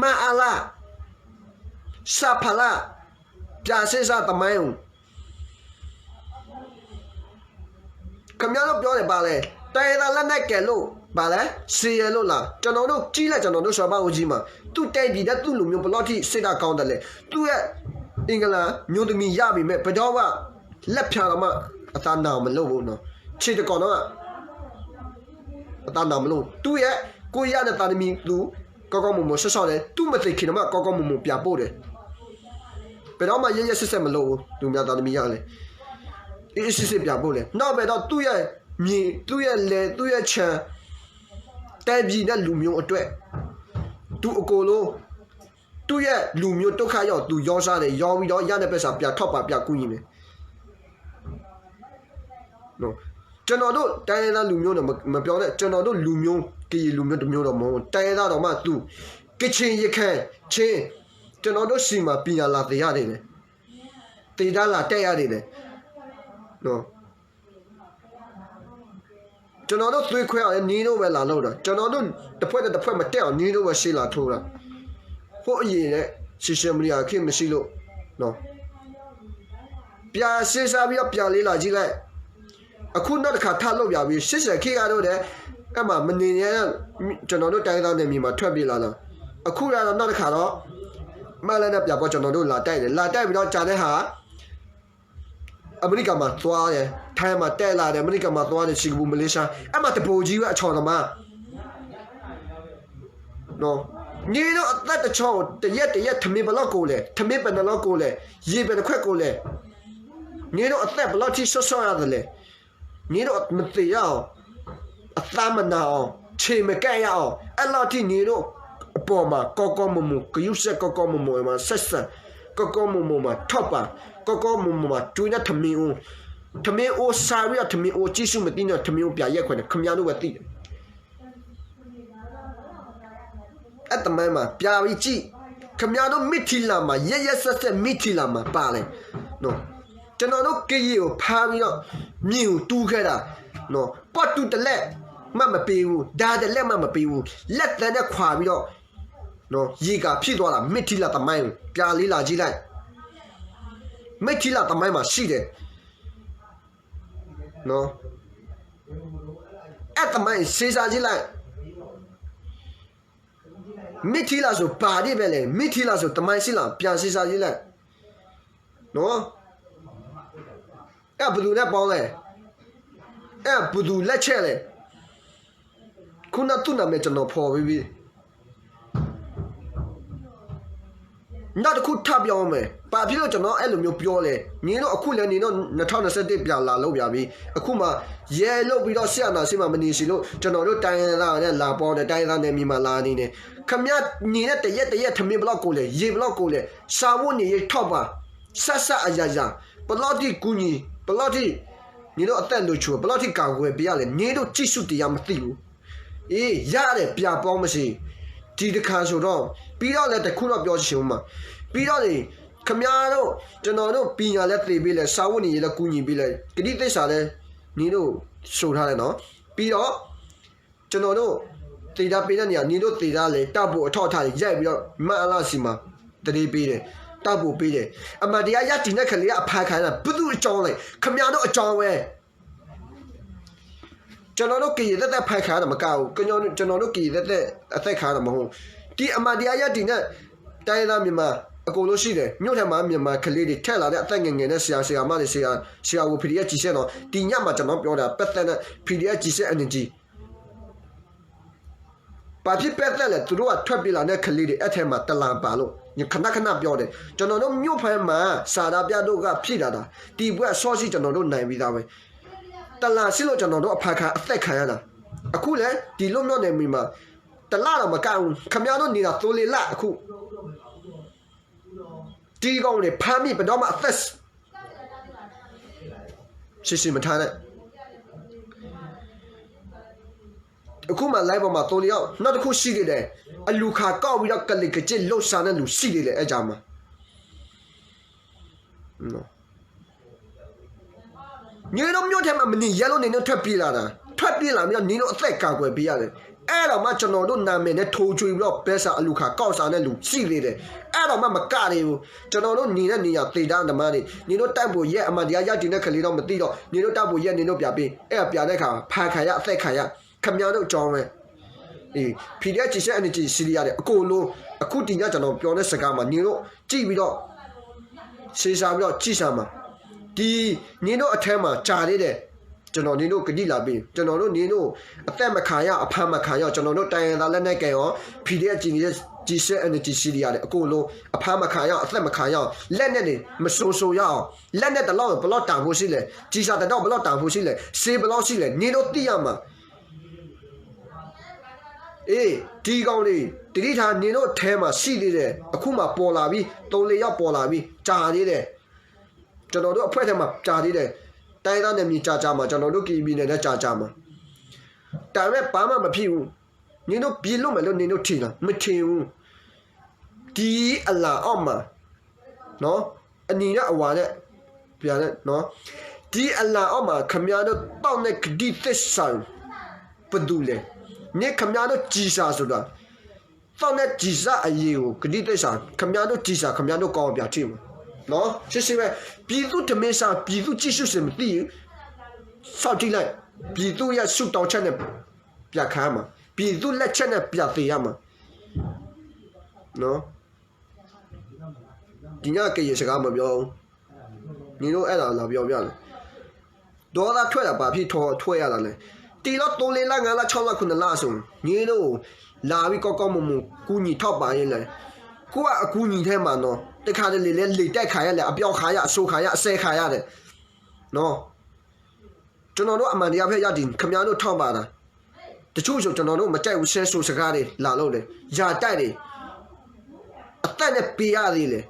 မအလ, စဖလ, ပြာစစ်စသမိုင်းကို ခင်ဗျားတို့ပြောတယ် ဘာလဲ, တိုင်းရင်းသားလက်နက်ကိုင်လို့ ဘာလဲ, စစ်ရဲလို့လား. ကျွန်တော်တို့ကြည့်လိုက်, ကျွန်တော်တို့ စာပေါင်းအုပ်ကြီးမှာ သူ့တိုင်းပြည်နဲ့ သူ့လူမျိုး ဘယ်လောက်ထိ စစ်တပ်ကောင်းတယ်လဲ. သူ့ရဲ့ အင်္ဂလန်မျိုးသမီးရပြီမဲ့ ဘယ်တော့မှ လက်ဖျားတော့မှ အသံနာမလို့ဘူးနော်. ခြေတစ်ကောင်တော့မှ အသံနာမလို့ဘူး. သူ့ရဲ့ ကိုယ့်ရတဲ့သားသမီး သူ ကောင်းကောင်းမွန်မွန် ဆက်ဆော့တယ်. သူမသေခင်တော့မှ ကောင်းကောင်းမွန်မွန် ပြန်ပို့တယ်. ဘယ်တော့မှ ရက်ရက်စက်စက်မလုပ်ဘူး. သူများသားသမီးရလဲ အေးအေးဆေးဆေး ပြန်ပို့တယ်. နောက်ပဲတော့ သူ့ရဲ့မြေ, သူ့ရဲ့လယ်, သူ့ရဲ့ခြံ, တိုင်းပြည်နဲ့ လူမျိုးအတွက် သူအကုန်လုံး သူ့ရဲ့လူမျိုး ဒုက္ခရောက် သူရောင်းစားတယ်. ရောင်းပြီးတော့ ရတဲ့ပိုက်ဆံ ပြန်ထောက်ပံ့ ပြန်ကူညီမယ်. ကျွန်တော်တို့ တိုင်းရင်းသားလူမျိုးတော့ မ, မပြောနဲ့. ကျွန်တော်တို့လူမျိုး ကရင်လူမျိုးတစ်မျိုးတော့ မဟုတ်ဘူး. တိုင်းရင်းသားတောင်မှ သူ ကချင်, ရခိုင်, ချင်း, ကျွန်တော်တို့ဆီမှာ ပညာလာသင်ရတယ်လေ. သင်တန်းလာတက်ရတယ်လေ. ကျွန်တော်တို့သွေးခွဲအောင်လည်း နင်တို့ပဲလာလုပ်တာ. ကျွန်တော်တို့ တစ်ဖွဲ့နဲ့တစ်ဖွဲ့ မတက်အောင် နင်တို့ပဲ ရှေ့လာထိုးတာ. ဟိုးအရင်နဲ့ social media ခေတ်မရှိလို့နော်. ပြန်စဉ်းစားပြီးတော့ ပြန်လေ့လာကြည့်လိုက်. အခုနောက်တစ်ခါ ထပ်လုပ်ပြန်ပြီ. ရှစ်ဆယ့်ခေတ်ကတော့တဲ့ အဲ့မှာ မနေရ ကျွန်တော်တို့ တိုင်းရင်းသားနယ်မြေမှာ ထွက်ပြေးလာတာ. အခုကတော့ နောက်တစ်ခါတော့ မလဲနဲ့ ပြန်ပေါ် ကျွန်တော်တို့ လာတိုက်တယ်. လာတိုက်ပြီးတော့ ကျန်တဲ့ဟာ အမေရိကမှာသွားတယ်, ထိုင်းမှာတက်လာတယ်, အမေရိကမှာသွားတယ်, စင်ကာပူ, မလေးရှား, အဲ့မှာ တပိုကြီးပဲ အချောင်သမား. နင်တို့အသက်တစ်ချောင်းကို တစ်ရက်တစ်ရက် ထမင်းဘယ်လောက်ကုန်လဲ, ထမင်းဘယ်နှစ်လုံးကုန်လဲ, ရေဘယ်နှစ်ခွက်ကုန်လဲ, နင်တို့အသက်ဘယ်လောက်ထိ စောင့်ရှောက်ရတယ်လဲ, နင်တို့မသေရအောင်, အသံမနာအောင်, ခြေမကိုက်ရအောင်, အဲ့လောက်ထိ နင်တို့အပေါ်မှာ ကောင်းကောင်းမွန်မွန်, ဂရုစိုက် ကောင်းကောင်းမွန်မွန်မှာ, ဆက်ဆံ ကောင်းကောင်းမွန်မွန်မှာ, ထောက်ပံ့ ကောင်းကောင်းမွန်မွန်မှာ, ကျွေးတဲ့ထမင်းအိုး, ထမင်းအိုးစားပြီးတော့ ထမင်းအိုး ကျေးဇူးမသိနဲ့ ထမင်းအိုး ပြန်ရက်ခွဲတယ်, ခင်ဗျားတို့ပဲသိတယ်. အဲ့သမိုင်းမှာ ပြန်ပြီးကြည့်, ခင်ဗျားတို့ မိထီလာမှာ, ရက်ရက်စက်စက် မိထီလာမှာ ပါတယ်နော်. ကျွန်တော်တို့ ကရင်ကို ဖမ်းပြီးတော့ မြေကိုတူးခဲ့တာနော်, ပောက်တူးတစ်လက်မှ မပေးဘူး, ဒါတစ်လက်မှ မပေးဘူး, လက်သန်းနဲ့ခွာပြီးတော့နော်, ရေကာဖြစ်သွားတာ, မိထီလာသမိုင်းကို ပြန်လေ့လာကြည့်လိုက်. မိထီလာသမိုင်းမှာ ရှိတယ်နော်. အဲ့သမိုင်း စဉ်းစားကြည့်လိုက်. မိထီလာဆို ဘာတွေပဲလဲ, မိထီလာဆို သမိုင်းရှိလား, ပြန်စဉ်းစားကြည့်လိုက်နော်. အဲ့ဘယ်သူနဲ့ပေါင်းလဲ, အဲ့ဘယ်သူလက်ချက်လဲ. ခုနသူ့နာမည် ကျွန်တော်ဖော်ပြီးပြီ. နောက်တစ်ခု ထပ်ပြောမယ်, ဘာဖြစ်လို့ ကျွန်တော်အဲ့လိုမျိုးပြောလဲ. နင်တို့အခုလည်း နင်တို့ နှစ်ထောင့်နှစ်ဆယ့်တစ် ပြန်လာလုပ်ပြန်ပြီ. အခုမှ ရဲလုပ်ပြီးတော့ စစ်အာဏာရှင်မှာ မနေစေလို့ ကျွန်တော်တို့ တိုင်းရင်းသားတွေနဲ့ လာပေါင်းတယ်, တိုင်းရင်းသားနယ်မြေမှာ လာနေတယ်. ခင်ဗျား နေတဲ့ တစ်ရက်တစ်ရက် ထမင်းဘယ်လောက်ကုန်လဲ, ရေဘယ်လောက်ကုန်လဲ, စားဝတ်နေရေး ထောက်ပံ့ ဆက်ဆက်အရာရာ, ဘယ်လောက်ထိ ကူညီ, ဘယ်လောက်ထိ နင်တို့ အသက်လိုချို, ဘယ်လောက်ထိ ကာကွယ်ပေးရလဲ, နင်တို့ ကြည့်ရှုတရား မသိဘူး. အေး ရတယ်, ပြန်ပေါင်းပါစေ. ဒီတစ်ခါဆိုတော့, ပြီးတော့လည်း တစ်ခုတော့ ပြောချင်ဦးမှာ. ပြီးတော့လေ, ခင်ဗျားတို့, ကျွန်တော်တို့ ပညာလည်းသင်ပေးလဲ, စားဝတ်နေရေးလည်း ကူညီပေးလဲ, ကတိသစ္စာလည်း နင်တို့ ဆိုထားတယ်နော်. ပြီးတော့ ကျွန်တော်တို့ သင်တန်းပေးတဲ့နေရာ, နင်တို့သင်တန်းလဲ, တံ့ပိုးအထောက်အထားတွေ ရိုက်ပြီးတော့ မအလဆီမှာ သတင်းပေးတယ်, တံ့ပိုးပေးတယ်. အမှန်တရား ရပ်တည်တဲ့ ကလေးက အဖမ်းခံရတာ ဘယ်သူ့အကြောင်းလဲ? ခင်ဗျားတို့အကြောင်းပဲ. ကျွန်တော်တို့ ကရင်သက်သက် ဖမ်းခံရတာ မကဘူး၊ ကျွန်တော်တို့ ကရင်သက်သက် အသတ်ခံရတာ မဟုတ်ဘူး။ ဒီအမှန်တရား ရပ်တည်တဲ့ တိုင်းရင်းသား မြန်မာ အကုန်လုံး ရှိတယ်။ မြို့ထဲမှာ မြန်မာကလေးတွေ ထဲလာတဲ့ အသက်ငယ်ငယ်နဲ့ ဆရာ၊ ဆရာမတွေ၊ ဆရာ၊ ဆရာကို ဖီဒီအက်ဖ် ကျည်ဆံတော့၊ ဒီညမှာ ကျွန်တော်ပြောတာ ပတ်သက်တဲ့ ဖီဒီအက်ဖ် ကျည်ဆံ အန်အန်တီ ဘာဖြစ် ပတ်သက်လဲ။ သူတို့က ထွက်ပြေးလာတဲ့ ကလေးတွေ အဲ့ထဲမှာ တစ်လမ်းပါလို့ ခဏခဏပြောတယ်။ ကျွန်တော်တို့ မြို့ဖက်မှာ ဆန္ဒပြတုန်းက ဖြစ်လာတာ။ ဒီပွဲအစောကြီး ကျွန်တော်တို့ နိုင်ပြီးသားပဲ။ တစ်လမ်းရှိလို့ ကျွန်တော်တို့ အဖမ်းခံ အသတ်ခံရတာ။ အခုလည်း ဒီလွတ်မြောက်နယ်မြေမှာ တစ်လတော့ မကဘူး။ ခင်ဗျားတို့ နေတာ သုံးလေးလ အခု။ ဒီကောင်တွေ ဖမ်းမိ ဘယ်တော့မှ အသက် ရှင်ရှင်မထားနဲ့။ အခုမှ live ပေါ်မှာ သုံးလေးယောက် နောက်တစ်ခု ရှိသေးတယ်။ အလူၤခးကောက်ပြီးတော့ ကလိမ်ကကျိတ် လုပ်စားတဲ့လူ ရှိသေးတယ် အဲ့ကြားမှာ။ နင်တို့ မြို့ထဲမှာ မနေရဲလို့ နင်တို့ ထွက်ပြေးလာတာ။ ထွက်ပြေးလာပြီးတော့ နင်တို့ အသက်ကာကွယ်ပေးရတယ်။ အဲ့တော့မှ ကျွန်တော်တို့ နာမည်နဲ့ ထိုးထွင်းပြီးတော့ ဘဲဆာ အလူၤခးကောက်စားတဲ့လူ ရှိသေးတယ်။ အဲ့တော့မှ မကသေးဘူး။ ကျွန်တော်တို့ နေတဲ့နေရာ သင်တန်းသမားတွေ၊ နင်တို့ တပ်ပုံရက် အမှန်တရား ရပ်တည်တဲ့ ကလေးတော့ မသိတော့ နင်တို့ တပ်ပုံရက် နင်တို့ ပြပေး။ အဲ့ဒါ ပြတဲ့အခါ ဖမ်းခံရ အသတ်ခံရ ခင်ဗျားတို့ ကြောင်းပဲ။ အေး ဖီဒီအက်ဖ် ကျည်ဆံ အန်အန်တီ စီးရီးယားတွေ အကုန်လုံး အခု ဒီည ကျွန်တော် ပြောတဲ့ စကားမှာ နင်တို့ ကြည့်ပြီးတော့ စဉ်းစားပြီးတော့ ကြည့်စမ်းပါ။ ဒီ နင်တို့ အထဲမှာ ကျန်သေးတယ်။ ကျွန်တော် နင်တို့ ကတိလာပေး ကျွန်တော်တို့ နင်တို့ အသတ်မခံရ အဖမ်းမခံရ ကျွန်တော်တို့ တိုင်းရင်းသား လက်နက်ကိုင်ရော ဖီဒီအက်ဖ် ကျည်ဆံ အန်အန်တီ စီးရီးယားတွေ အကုန်လုံး အဖမ်းမခံရ အသတ်မခံရ လက်နက်တွေ မဆုံးရှုံးရအောင် လက်နက်တစ်လုံး ဘယ်လောက်တန်ဖိုးရှိလဲ။ ကျည်ဆံတစ်တောင့် ဘယ်လောက်တန်ဖိုးရှိလဲ။ စျေး ဘယ်လောက်ရှိလဲ။ နင်တို့ သိရမှာ။ အေး ဒီကောင်တွေ သတိထား နင်တို့ထဲမှာ ရှိသေးတယ်။ အခုမှ ပေါ်လာပြီ။ သုံးလေးယောက် ပေါ်လာပြီ။ ကျန်သေးတယ်။ ကျွန်တော်တို့ အဖွဲ့ထဲမှာ ကျန်သေးတယ်။ တိုင်းရင်းသားနယ်မြေ ကျန်ကျန်မှာ၊ ကျွန်တော်တို့ ကရင်ပြည်နယ်ထဲ ကျန်ကျန်မှာ။ ဒါပေမဲ့ ဘာမှ မဖြစ်ဘူး။ နင်တို့ ပြေးလွတ်မယ်လို့ နင်တို့ ထင်လား။ မထင်ဘူး။ ဒီအလံအောက်မှာ နော်၊ အနီနဲ့ အဝါနဲ့ ပြန်နဲ့နော်။ ဒီအလံအောက်မှာ ခင်ဗျားတို့ သောက်တဲ့ ကတိသစ္စာ ဘယ်သူလဲ။ နင် ခင်ဗျားတို့ ကျည်ဆံဆိုတာ သောက်တဲ့ ကျည်ဆံအရည်ကို ကတိသစ္စာ ခင်ဗျားတို့ ကျည်ဆံ ခင်ဗျားတို့ ကောင်း ပြန်ထိမှာနော်။ ရှင်းရှင်းပဲ။ ပြည်သူ့ထမင်းစား ပြည်သူ့ကြည့်ရှုစင် မသိဘူး။ စောင့်ကြည့်လိုက်။ ပြည်သူ့ရဲ့ ဆုတောင်းချက်နဲ့ ပြန်ခံရမှာ။ ပြည်သူ့လက်ချက်နဲ့ ပြန်သေရမှာနော်။ ဒီည ကရင်စကား မပြောဘူး။ နင်တို့ အဲ့ဒါ လာပြောပြတယ်။ ဒေါသထွက်တာ ဘာဖြစ်ထွက်ရတာလဲ။ တည်တော့ သုံးလေးလ ငါးလ ခြောက်လ ခုနစ်လဆို နင်တို့ လာပြီး ကောင်းကောင်းမွန်မွန် ကူညီထောက်ပံ့ရေးလဲ။ ကိုယ့်အကူအညီထဲမှာနော် တခါတလေလဲ လေတိုက်ခံရတယ်။ အပြောခံရ အဆိုးခံရ အစဲခံရတယ်နော်။ ကျွန်တော်တို့ အမှန်တရားဖက်ရပ်တည်၊ ခင်ဗျားတို့ ထောက်ပံ့တာ။ တချို့ဆို ကျွန်တော်တို့ မကြိုက်ဘူး ဆဲဆိုစကားတွေ လာလို့တယ်။ ရာတိုက်တွေ အသက်နဲ့ ပေးရသေးတယ်။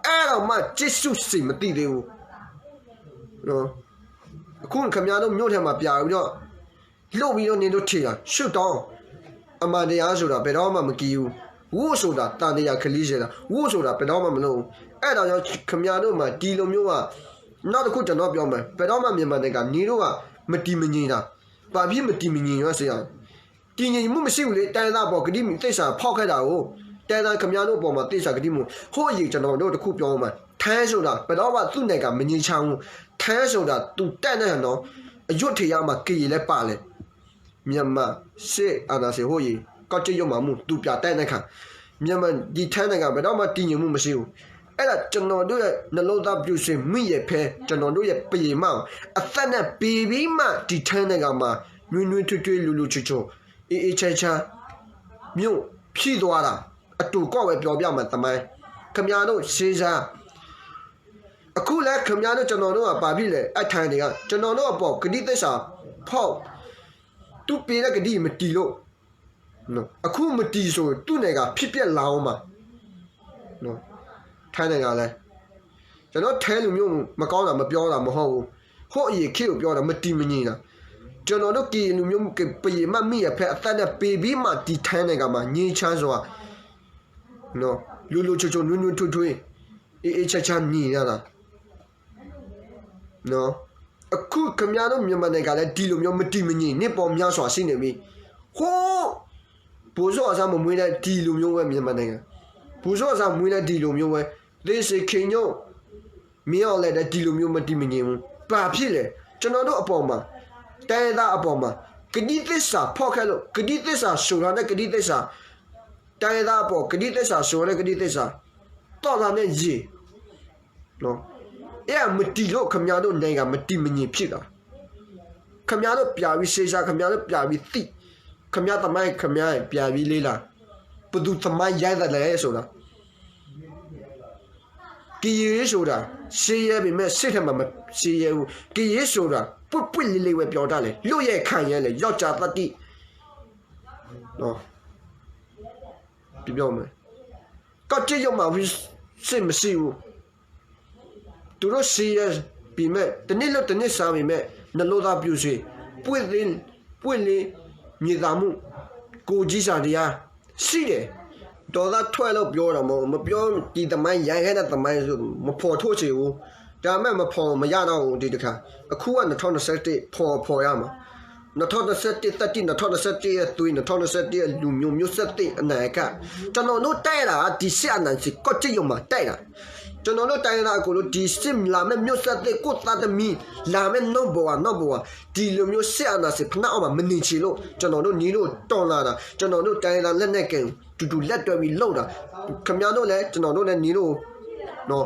အဲ့တော့မှ ကြည့်ရှုစင် မသိသေးဘူး။ အခု ခင်ဗျားတို့ မြို့ထဲမှာ ပြန်ပြီးတော့ လုပ်ပြီးတော့ နင်တို့ ထင်တာ ဆုတောင်း အမှန်တရားဆိုတာ ဘယ်တော့မှ မကြည့်ဘူး။ ဝိဆိုတာ သံသရာ ကလေးစေတာ ဝိဆိုတာ ဘယ်တော့မှ မလုပ်ဘူး။ အဲ့ဒါကြောင့် ခင်ဗျားတို့မှာ ဒီလိုမျိုးက နောက်တစ်ခု ကျွန်တော် ပြောမယ်။ ဘယ်တော့မှ မြန်မာနိုင်ငံ နင်တို့က မတည်မငြိမ်တာ။ ဘာဖြစ် မတည်မငြိမ်လဲဆိုရင် တည်ငြိမ်မှု မရှိဘူးလေ။ တိုင်းရင်းသားအပေါ် ကတိသစ္စာ ဖောက်ခဲ့တာကို တိုင်းရင်းသား ခင်ဗျားတို့အပေါ်မှာ သစ္စာ ကတိမှု ဟုတ်ရင် ကျွန်တော်တို့ တစ်ခု ပြောဦးမယ်။ ထိုင်းဆိုတာ ဘယ်တော့မှ သူ့နိုင်ငံ မငြိမ်းချမ်းဘူး။ ထိုင်းဆိုတာ သူ တပ်နဲ့နော် အရွက်ထည်ရမှာ ကရင်လည်း ပါတယ်။ မြန်မာစစ်အာဏာရှင် ဟုတ်ရင် ကော့ကရိတ် ယုတ်မာမှု သူ ပြတိုက်တဲ့အခါ မြန်မာ ဒီထိုင်းနိုင်ငံ ဘယ်တော့မှ တည်ငြိမ်မှု မရှိဘူး။ အဲ့ဒါ ကျွန်တော်တို့ရဲ့ နှလုံးသား ပျော်ရွှင်မိရဲ့ဖဲ ကျွန်တော်တို့ရဲ့ ဘုရင်မကို အသက်နဲ့ ပေးပြီးမှ ဒီထိုင်းနိုင်ငံမှာ နွေးနွေးထွေးထွေး လူလူချိုချို အေးအေးချမ်းချမ်း မြို့ဖြစ်သွားတာ အတူကောက်ပဲ ပြောပြမယ် သမိုင်း။ ခင်ဗျားတို့ စဉ်းစား အခုလဲ ခင်ဗျားတို့ ကျွန်တော်တို့က ဘာဖြစ်လဲ။ အထိုင်တွေက ကျွန်တော်တို့အပေါ် ကတိသစ္စာ ဖောက် သူပေးတဲ့ ကတိ မတည်လို့ နော်။ အခု မတည်ဆို သူ့နိုင်ငံ ဖြစ်ပျက်လာအောင်မှာ နော်။ ထိုင်းနိုင်ငံလဲ ကျွန်တော် ထိုင်းလူမျိုး မကောင်းတာ မပြောတာ မဟုတ်ဘူး။ ဟိုးအရင်ခေတ်ကို ပြောတာ မတည်မငြိမ်တာ။ ကျွန်တော်တို့ ကရင်လူမျိုး ကရင်မမိရဲ့ဖဲ အသက်နဲ့ ပေးပြီးမှ ဒီထိုင်းနိုင်ငံမှာ ငြိမ်းချမ်းစွာ နော်၊ လူလူချိုချို နွေးနွေးထွေးထွေး အေးအေးချမ်းချမ်း နေရတာ နော်။ အခု ခင်ဗျားတို့ မြန်မာနိုင်ငံလည်း ဒီလိုမျိုး မတည်မငြိမ် နှစ်ပေါင်းများစွာ ရှိနေပြီ။ ဟိုး ဗိုလ်ချုပ်အောင်ဆန်း မမွေးတဲ့ ဒီလိုမျိုးပဲ မြန်မာနိုင်ငံ။ ဗိုလ်ချုပ်အောင်ဆန်း မွေးတဲ့ ဒီလိုမျိုးပဲ။ သေစင်ခေညို မင်းအောင်လှိုင်လည်း ဒီလိုမျိုး မတည်မငြိမ်ဘူး။ ဘာဖြစ်လဲ။ ကျွန်တော်တို့အပေါ်မှာ, တိုင်းရင်းသားအပေါ်မှာ ကတိသစ္စာဖောက်ခဲ့လို့, ကတိသစ္စာဆိုထားတဲ့ ကတိသစ္စာ, တိုင်းရင်းသားအပေါ် ကတိသစ္စာဆိုထားတဲ့ ကတိသစ္စာ, သော့လာနဲ့ရေ, နော်, အဲ့ဒါမတည်လို့ ခင်ဗျားတို့နိုင်ငံမတည်မငြိမ်ဖြစ်တာ. ခင်ဗျားတို့ပြန်ပြီး ရှင်းရှင်း, ခင်ဗျားတို့ပြန်ပြီး သိ, ခင်ဗျားသမိုင်း ခင်ဗျားပြန်ပြီး လေ့လာ, ဘယ်သူသမိုင်းရိုက်သလဲဆိုတာ. ကရင်ဆိုတာ ရှင်းရဲပေမဲ့ စိတ်ထဲမှာ မရှင်းရဲဘူး. ကရင်ဆိုတာ ပွင့်ပွင့်လင်းလင်းပဲ ပြောတတ်တယ်. လုပ်ရကိုင်ရတဲ့ ယောက်ျားသတ္တိ. နော်, ပြောမယ်. ကော့ကရိတ်မှာ စစ်မရှိဘူး. သူတို့ ရှင်းရဲပေမဲ့ တစ်နေ့လုပ်တစ်နေ့စားပေမဲ့ နှလုံးသားပျော်ရွှင်, ပွင့်လင်း, ပွင့်လင်းမြင်သာမှု, ကိုယ်ချင်းစာတရား ရှိတယ်. ဒေါသထွက်လို့ ပြောတာမဟုတ်ဘူး. မပြော ဒီသမိုင်း ရိုက်ခဲ့တဲ့သမိုင်းဆို မဖော်ထုတ်ချင်ဘူး. ဒါပေမဲ့ မဖော်မရတော့ဘူး ဒီတစ်ခါ. အခုက နှစ်ထောင့်နှစ်ဆယ့်တစ် ဖော်, ဖော်ရမှာ. နှစ်ထောင့်နှစ်ဆယ့်တစ် သတ္တိ, နှစ်ထောင့်နှစ်ဆယ့်တစ် ရဲ့သွေး, နှစ်ထောင့်နှစ်ဆယ့်တစ် ရဲ့လူမျိုး, မျိုးဆက်သစ် အနာဂတ်. ကျွန်တော်တို့ တိုက်တာက ဒီစစ်အာဏာရှင် ကော့ကရိတ်မှာ တိုက်တာ. ကျွန်တော်တို့ တိုင်းရင်းသားအကုန်လုံး ဒီစစ်လာမယ့် မျိုးဆက်သစ် ကိုယ့်သားသမီး လာမယ့် နောက်ဘဝ, နောက်ဘဝ, ဒီလိုမျိုး စစ်အာဏာရှင် ဖနာအောက်မှာ မနေချင်လို့ ကျွန်တော်တို့ နင်တို့ တော်လှန်တာ, ကျွန်တော်တို့ တိုင်းရင်းသား လက်နက်ကိုင် တူတူလက်တွဲပြီး လုပ်တာ. ခင်ဗျားတို့လည်း ကျွန်တော်တို့လည်း နင်တို့ နော်,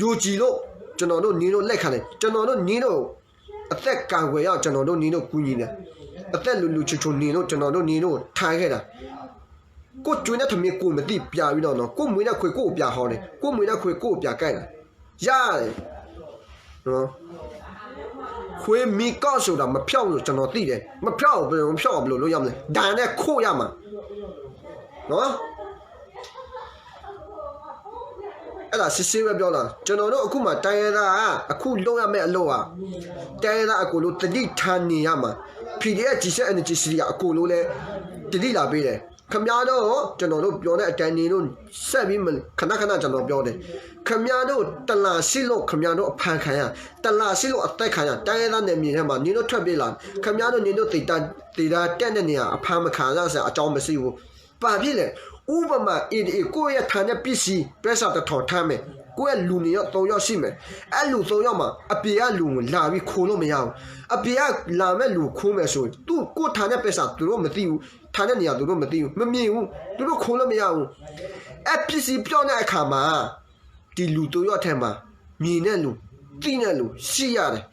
ယုံကြည်လို့ ကျွန်တော်တို့ နင်တို့ လက်ခံတယ်. ကျွန်တော်တို့ နင်တို့ အသက်ကာကွယ်ရအောင် ကျွန်တော်တို့ နင်တို့ ကူညီတယ်. အသက်လူလူချိုချို နေလို့ ကျွန်တော်တို့ နင်တို့ ထားခဲ့တာ. ကိုယ့်ကျွေးတဲ့ထမင်း ကိုယ်မသိ ပြန်ပြီးတော့နော်, ကိုယ့်မွေးတဲ့ခွေး ကိုယ့်ကိုပြန်ဟောတယ်, ကိုယ့်မွေးတဲ့ခွေး ကိုယ့်ကိုပြန်ကိုက်တယ်. ရတယ်. နော်, ခွေးမီးကောက်ဆိုတာ မဖြောက်လို့ ကျွန်တော်သိတယ်. မဖြောက်ဘူး, မဖြောက်ဘူး, ဘယ်လိုလုပ်ရမလဲ. ဒါနဲ့ ခုတ်ရမှာ. နော်, အဲ့ဒါ စစ်စစ်ပဲပြောတာ. ကျွန်တော်တို့ အခုမှ တိုင်းရင်းသားက အခုလုပ်ရမယ့်အလုပ်က တိုင်းရင်းသားအကုန်လုံး သတိထားနေရမှာ. PDF, GCM, NCA က အကုန်လုံးလည်း သတိလာပေးတယ်. ခင်ဗျားတို့ ကျွန်တော်တို့ ပြောတဲ့အတိုင်း နင်တို့ ဆက်ပြီး မ, ခဏခဏ ကျွန်တော်ပြောတယ်. ခင်ဗျားတို့ တလၢရှိလို့ ခင်ဗျားတို့ အဖမ်းခံရ, တလၢရှိလို့ အသတ်ခံရ, တိုင်းရင်းသားနယ်မြေထဲမှာ နင်တို့ ထွက်ပြေးလာ, ခင်ဗျားတို့ နင်တို့ သေတာ, သေတာ တက်တဲ့နေရာ အဖမ်းမခံရစရာ အကြောင်းမရှိဘူး. ဘာဖြစ်လဲ. ဥပမာ အေးတအေး ကိုယ့်ရဲ့ ထားတဲ့ပစ္စည်း ပိုက်ဆံ တစ်ထောင် ထားမယ်. ကိုယ့်ရဲ့ လူနှစ်ယောက် သုံးယောက် ရှိမယ်. အဲ့လူ သုံးယောက်မှာ အပြင်ကလူကို လာပြီး ခိုးလို့မရဘူး. အပြင်က လာမဲ့လူ ခိုးမယ်ဆိုရင် သူ့, ကိုယ့် ထားတဲ့ပိုက်ဆံ သူတို့ မသိဘူး. ထားတဲ့နေရာ သူတို့ မသိဘူး. မမြင်ဘူး. သူတို့ ခိုးလို့မရဘူး. အဲ့ပစ္စည်း ပျောက်တဲ့အခါမှာ ဒီလူ သုံးယောက်ထဲမှာ မြင်တဲ့လူ, သိတဲ့လူ ရှိရတယ်.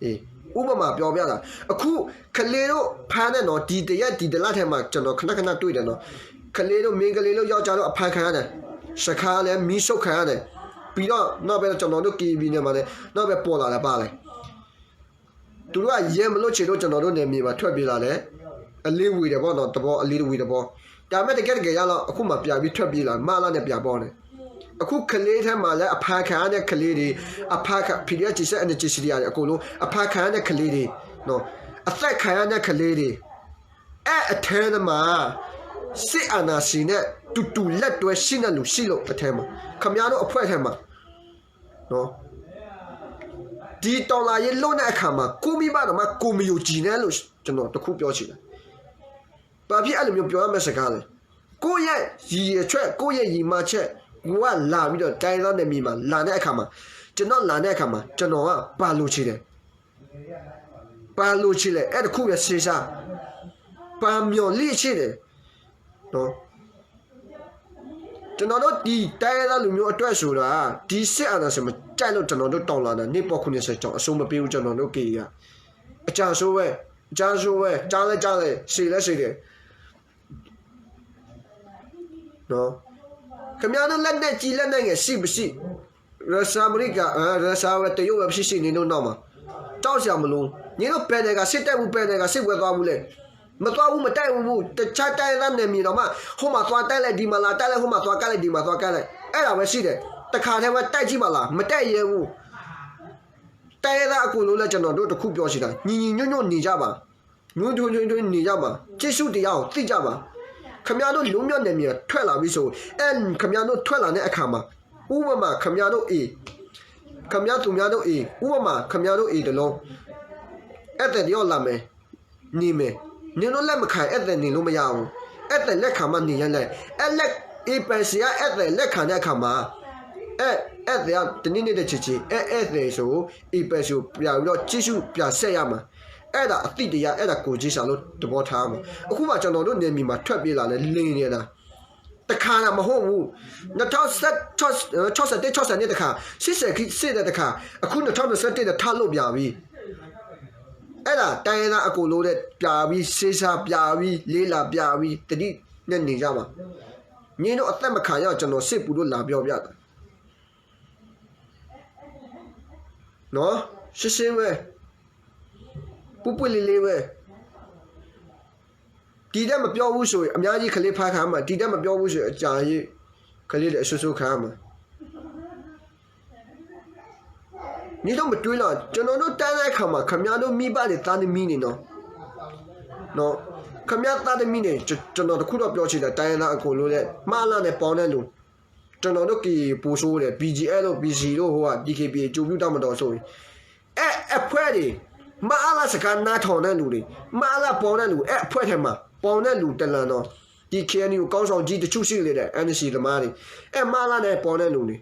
အေး, ဥပမာ ပြောပြတာ. အခု ကလေးတို့ ဖမ်းတဲ့နော်, ဒီတစ်ရက် ဒီတစ်လထဲမှာ ကျွန်တော် ခဏခဏ တွေ့တယ်နော်. ကလေးတို့, မိန်းကလေးတို့, ယောက်ျားတို့ အဖမ်းခံရတယ်. စခန်းလည်း မီးရှို့ခံရတယ်. ပြီးတော့ နောက်ပိုင်း ကျွန်တော်တို့ ကရင်ပြည်နယ်မှာလည်း နောက်ပိုင်း ပေါ်လာတာ ဘာလဲ. သူတို့က ရဲမလုပ်ချင်လို့ ကျွန်တော်တို့ နယ်မြေမှာ ထွက်ပြေးလာတယ်. အလီဝေးတဲ့ပေါ့နော်, သဘော, အလီတဝေးသဘော. ဒါပေမဲ့ တကယ့်တကယ်ကျတော့ အခုမှ ပြန်ပြီး ထွက်ပြေးလာ, မလနဲ့ ပြန်ပေါင်းတယ်. အခု ကလေးထဲမှာလည်း အဖမ်းခံရတဲ့ ကလေးတွေ, အဖမ်းခံ, PDF, GCM, NCA တွေ အကုန်လုံး အဖမ်းခံရတဲ့ ကလေးတွေ, နော်, အသတ်ခံရတဲ့ ကလေးတွေ, အဲ့အထဲမှာ စစ်အာဏာရှင်နဲ့ တူတူလက်တွဲ ရှိတဲ့လူ ရှိလို့ အထဲမှာ, ခင်ဗျားတို့ အဖွဲ့ထဲမှာ, နော်, ဒီတော်လှန်ရေး လုပ်တဲ့အခါမှာ ကိုယ့်မိဘတောင်မှ ကိုယ်မယုံကြည်နဲ့လို့ ကျွန်တော် တစ်ခု ပြောချင်တယ်. ဘာဖြစ် အဲ့လိုမျိုး ပြောရမယ့် စကားလဲ. ကိုယ့်ရဲ့ ရည်ရွယ်ချက်, ကိုယ့်ရဲ့ ရည်မှန်းချက်, ကိုယ်က လာပြီးတော့ တိုင်းရင်းသားနယ်မြေမှာ လာတဲ့အခါမှာ, ကျွန်တော် လာတဲ့အခါမှာ ကျွန်တော်က ဘာလိုချင်လဲ. ဘာလိုချင်လဲ. အဲ့တစ်ခုပဲ စဉ်းစား. ဘာမျှော်လင့်ချက်လဲ. နော်, ကျွန်တော်တို့ ဒီတိုင်းရင်းသားလူမျိုးအတွက်ဆိုတာ, ဒီစစ်အာဏာရှင်မကြိုက်လို့ ကျွန်တော်တို့ တော်လှန်တာ နှစ်ပေါင်း ခုနှစ်ဆယ်ကျော် အဆုံးမပေးဘူး ကျွန်တော်တို့ ကရင်က. အကြမ်းဆိုးပဲ, အကြမ်းဆိုးပဲ, ကြားလဲကြားတယ်, ရှည်လဲရှည်တယ်. နော်, ခင်ဗျားတို့ လက်နက်ကြီး လက်နက်ငယ် ရှိမရှိ. ရုရှား, အမေရိကန်, အဲ, ရုရှားပဲ, တရုတ်ပဲ ဖြစ်ရှိနေလို့ နောက်မှာ. ကြောက်စရာမလို. နင်တို့ ဘယ်နိုင်ငံ စစ်တိုက်ဘူး, ဘယ်နိုင်ငံ စစ်ပွဲသွားဘူးလဲ. မသွားဘူး, မတိုက်ဘူး. တခြားတိုင်းရင်းသားနယ်မြေတောင်မှ ဟိုမှာသွားတိုက်လိုက်, ဒီမှာလာတိုက်လိုက်, ဟိုမှာသွားကပ်လိုက်, ဒီမှာသွားကပ်လိုက်, အဲ့ဒါပဲရှိတယ်. တခါတည်းပဲ တိုက်ကြည့်ပါလား, မတိုက်ရဲဘူး. တိုင်းရင်းသားအကုန်လုံးလည်း ကျွန်တော်တို့ တစ်ခုပြောချင်တာ, ညီညီညွတ်ညွတ်နေကြပါ. ညီညီညွတ်ညွတ်နေကြပါ. ကျေးဇူးတရားကို သိကြပါ. ခင်ဗျားတို့ လွတ်မြောက်နယ်မြေ ထွက်လာပြီဆို, အဲ, ခင်ဗျားတို့ ထွက်လာတဲ့အခါမှာ, ဥပမာ ခင်ဗျားတို့အိမ်, ခင်ဗျားသူများတို့အိမ်, ဥပမာ ခင်ဗျားတို့အိမ်တစ်လုံး, ဧည့်သည်တစ်ယောက်လာမယ်, နေမယ်. နင်တို့လက်မခံ ဧည့်သည်နေလို့မရဘူး. ဧည့်သည်လက်ခံမှ နေရလဲ. အဲ, လက်, အိမ်ပိုင်ရှင်က ဧည့်သည်လက်ခံတဲ့အခါမှာ, အဲၣ်အဲၣ်သဲးတနံၣ်န့ၣ်တဆံးဆံး အဲၣ်အဲၣ်သဲးဆိ အ့ပဲဆိ ပြးဝံၤဒီး က့ၣ်ဆူပြးဆဲးယၤမး, အဲၣ်ဒၣ်အသံၣ်တယါ အဲၣ်ဒၣ်ကိးက့ၣ်စးလိတဘီထါမး. အဃိဘၣ် ကျွန်တော်တို့ နယ်မြေမှာ ထွက်ပြေးလာတဲ့ လေယာဉ်တွေ တခါနမ့ၢ်ဟိၣ်မူ, နထီၣ်ဆၢတဲာ်ဆီၣ်ဆၢန့ၣ်တခါ, ဆံဆဲးခံဆံဆဲးန့ၣ်တခါ, အခုနထီၣ်နဆၢတဲာ်န့ၣ် ထီၣ်လိၣ်ပြးဝံၤ, အဲၣ်ဒၣ် တိုင်းရင်းသားအကုန်လုံး ပြးဝံၤ, ဆ့ဆါပြးဝံၤ, လေးလံပြးဝံၤ, သတိနဲ့နေကြပါ. မင်းတို့အသတ်မခံရအောင် ကျွန်တော်စစ်ဘူးလို့လာပြောပြတာ. နော်, ရှင်းရှင်းပဲ, ပွင့်ပွင့်လင်းလင်းပဲ. ဒီထက်မပြောဘူးဆိုရင် အများကြီးကလေးဖမ်းခံရမှာ, ဒီထက်မပြောဘူးဆိုရင် အကြာကြီးကလေးတွေအဆိုးဆိုးခံရမှာ. နင်တို့မတွေးတော့ ကျွန်တော်တို့တန်းတဲ့အခါမှာ ခင်ဗျားတို့မိဘတွေသားသမီးတွေနော်, နော်, ခင်ဗျားသားသမီးတွေ ကျွန်တော်တစ်ခုတော့ပြောချင်တယ်, တိုင်းရင်းသားအကုန်လုံးနဲ့ မအလနဲ့ပေါင်းတဲ့လူ, ကျွန်တော်တို့ကရင် ပိုဆိုးတယ်, BGF တို့ PC တို့ ဟိုက DKBA ကြိုးပြုတ်တပ်မတော်ဆိုရင် အဲအဖွဲ့တွေ, မအလစကားနားထောင်တဲ့လူတွေ, မအလပေါင်းတဲ့လူ, အဲအဖွဲ့ထဲမှာ ပေါင်းတဲ့လူ တလန်တော့, ဒီ KNU ခေါင်းဆောင်ကြီးတချို့ရှိတယ်, NCA သမားတွေ, အဲမအလနဲ့ပေါင်းတဲ့လူတွေ,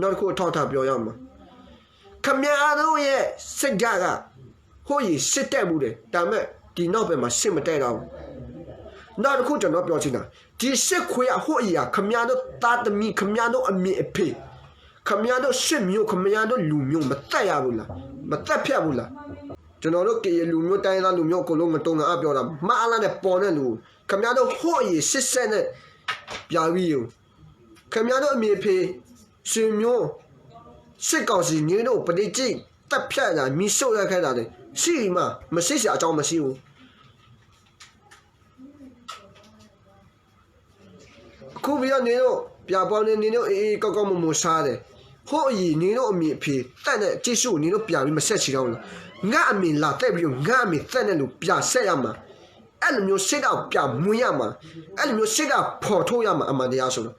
နောက်တစ်ခုအထောက်အထားပြောရမှာ, ခင်ဗျားတို့ရဲ့စိတ်ဓာတ်က ဟိုးယံာ်စစ်တက်ဘူးတယ်, ဒါပေမဲ့ဒီနောက်ပိုင်းမှာစစ်မတက်တော့ဘူး. နောက်တစ်ခုကျွန်တော်ပြောချင်တာ, ဒီစစ်ခွေးက ဟိုးယံာ်က ခင်ဗျားတို့သားသမီး, ခင်ဗျားတို့အမေအဖေ, ခင်ဗျားတို့စစ်မျိုး, ခင်ဗျားတို့လူမျိုး မသတ်ရဘူးလား, မသတ်ဖြတ်ဘူးလား. ကျွန်တော်တို့ကရင်လူမျိုး, တိုင်းရင်းသားလူမျိုး အကုန်လုံး ငတုံငအါပြောတာ, မအလနဲ့ပေါင်းတဲ့လူ, ခင်ဗျားတို့ဟိုးအရင်စစ်ဆက်နဲ့ ပြာဝီကို, ခင်ဗျားတို့အမေအဖေ, ဆွေမျိုး, စစ်ကောင်စီ နင်တို့ ပဒေကျင့် သတ်ဖြတ်တာ, မီးရှို့ခဲ့တာတွေ ရှိပြီမှ မရှိစရာအကြောင်းမရှိဘူး. အခုပြီးတော့ နင်တို့ ပြာပေါင်းနဲ့ နင်တို့ အေးအေးကောင်းကောင်း မုာ်မုာ်စားတယ်. ဟိုးအရင် နင်တို့အမေအဖေ သတ်တဲ့ ကျိၣ်စူကို နင်တို့ ပြန်ပြီး မဆက်ချင်တော့ဘူးလား. ငါ့အမေ လာသတ်ပြီးတော့ ငါ့အမေ သတ်တဲ့လူ ပြန်ဆက်ရမှာ. အဲ့လိုမျိုး စစ်တပ်ကို ပြန်မွေးရမှာ. အဲ့လိုမျိုး စစ်တပ် ဖော်ထုတ်ရမှာ အမှန်တရားဆိုတော့.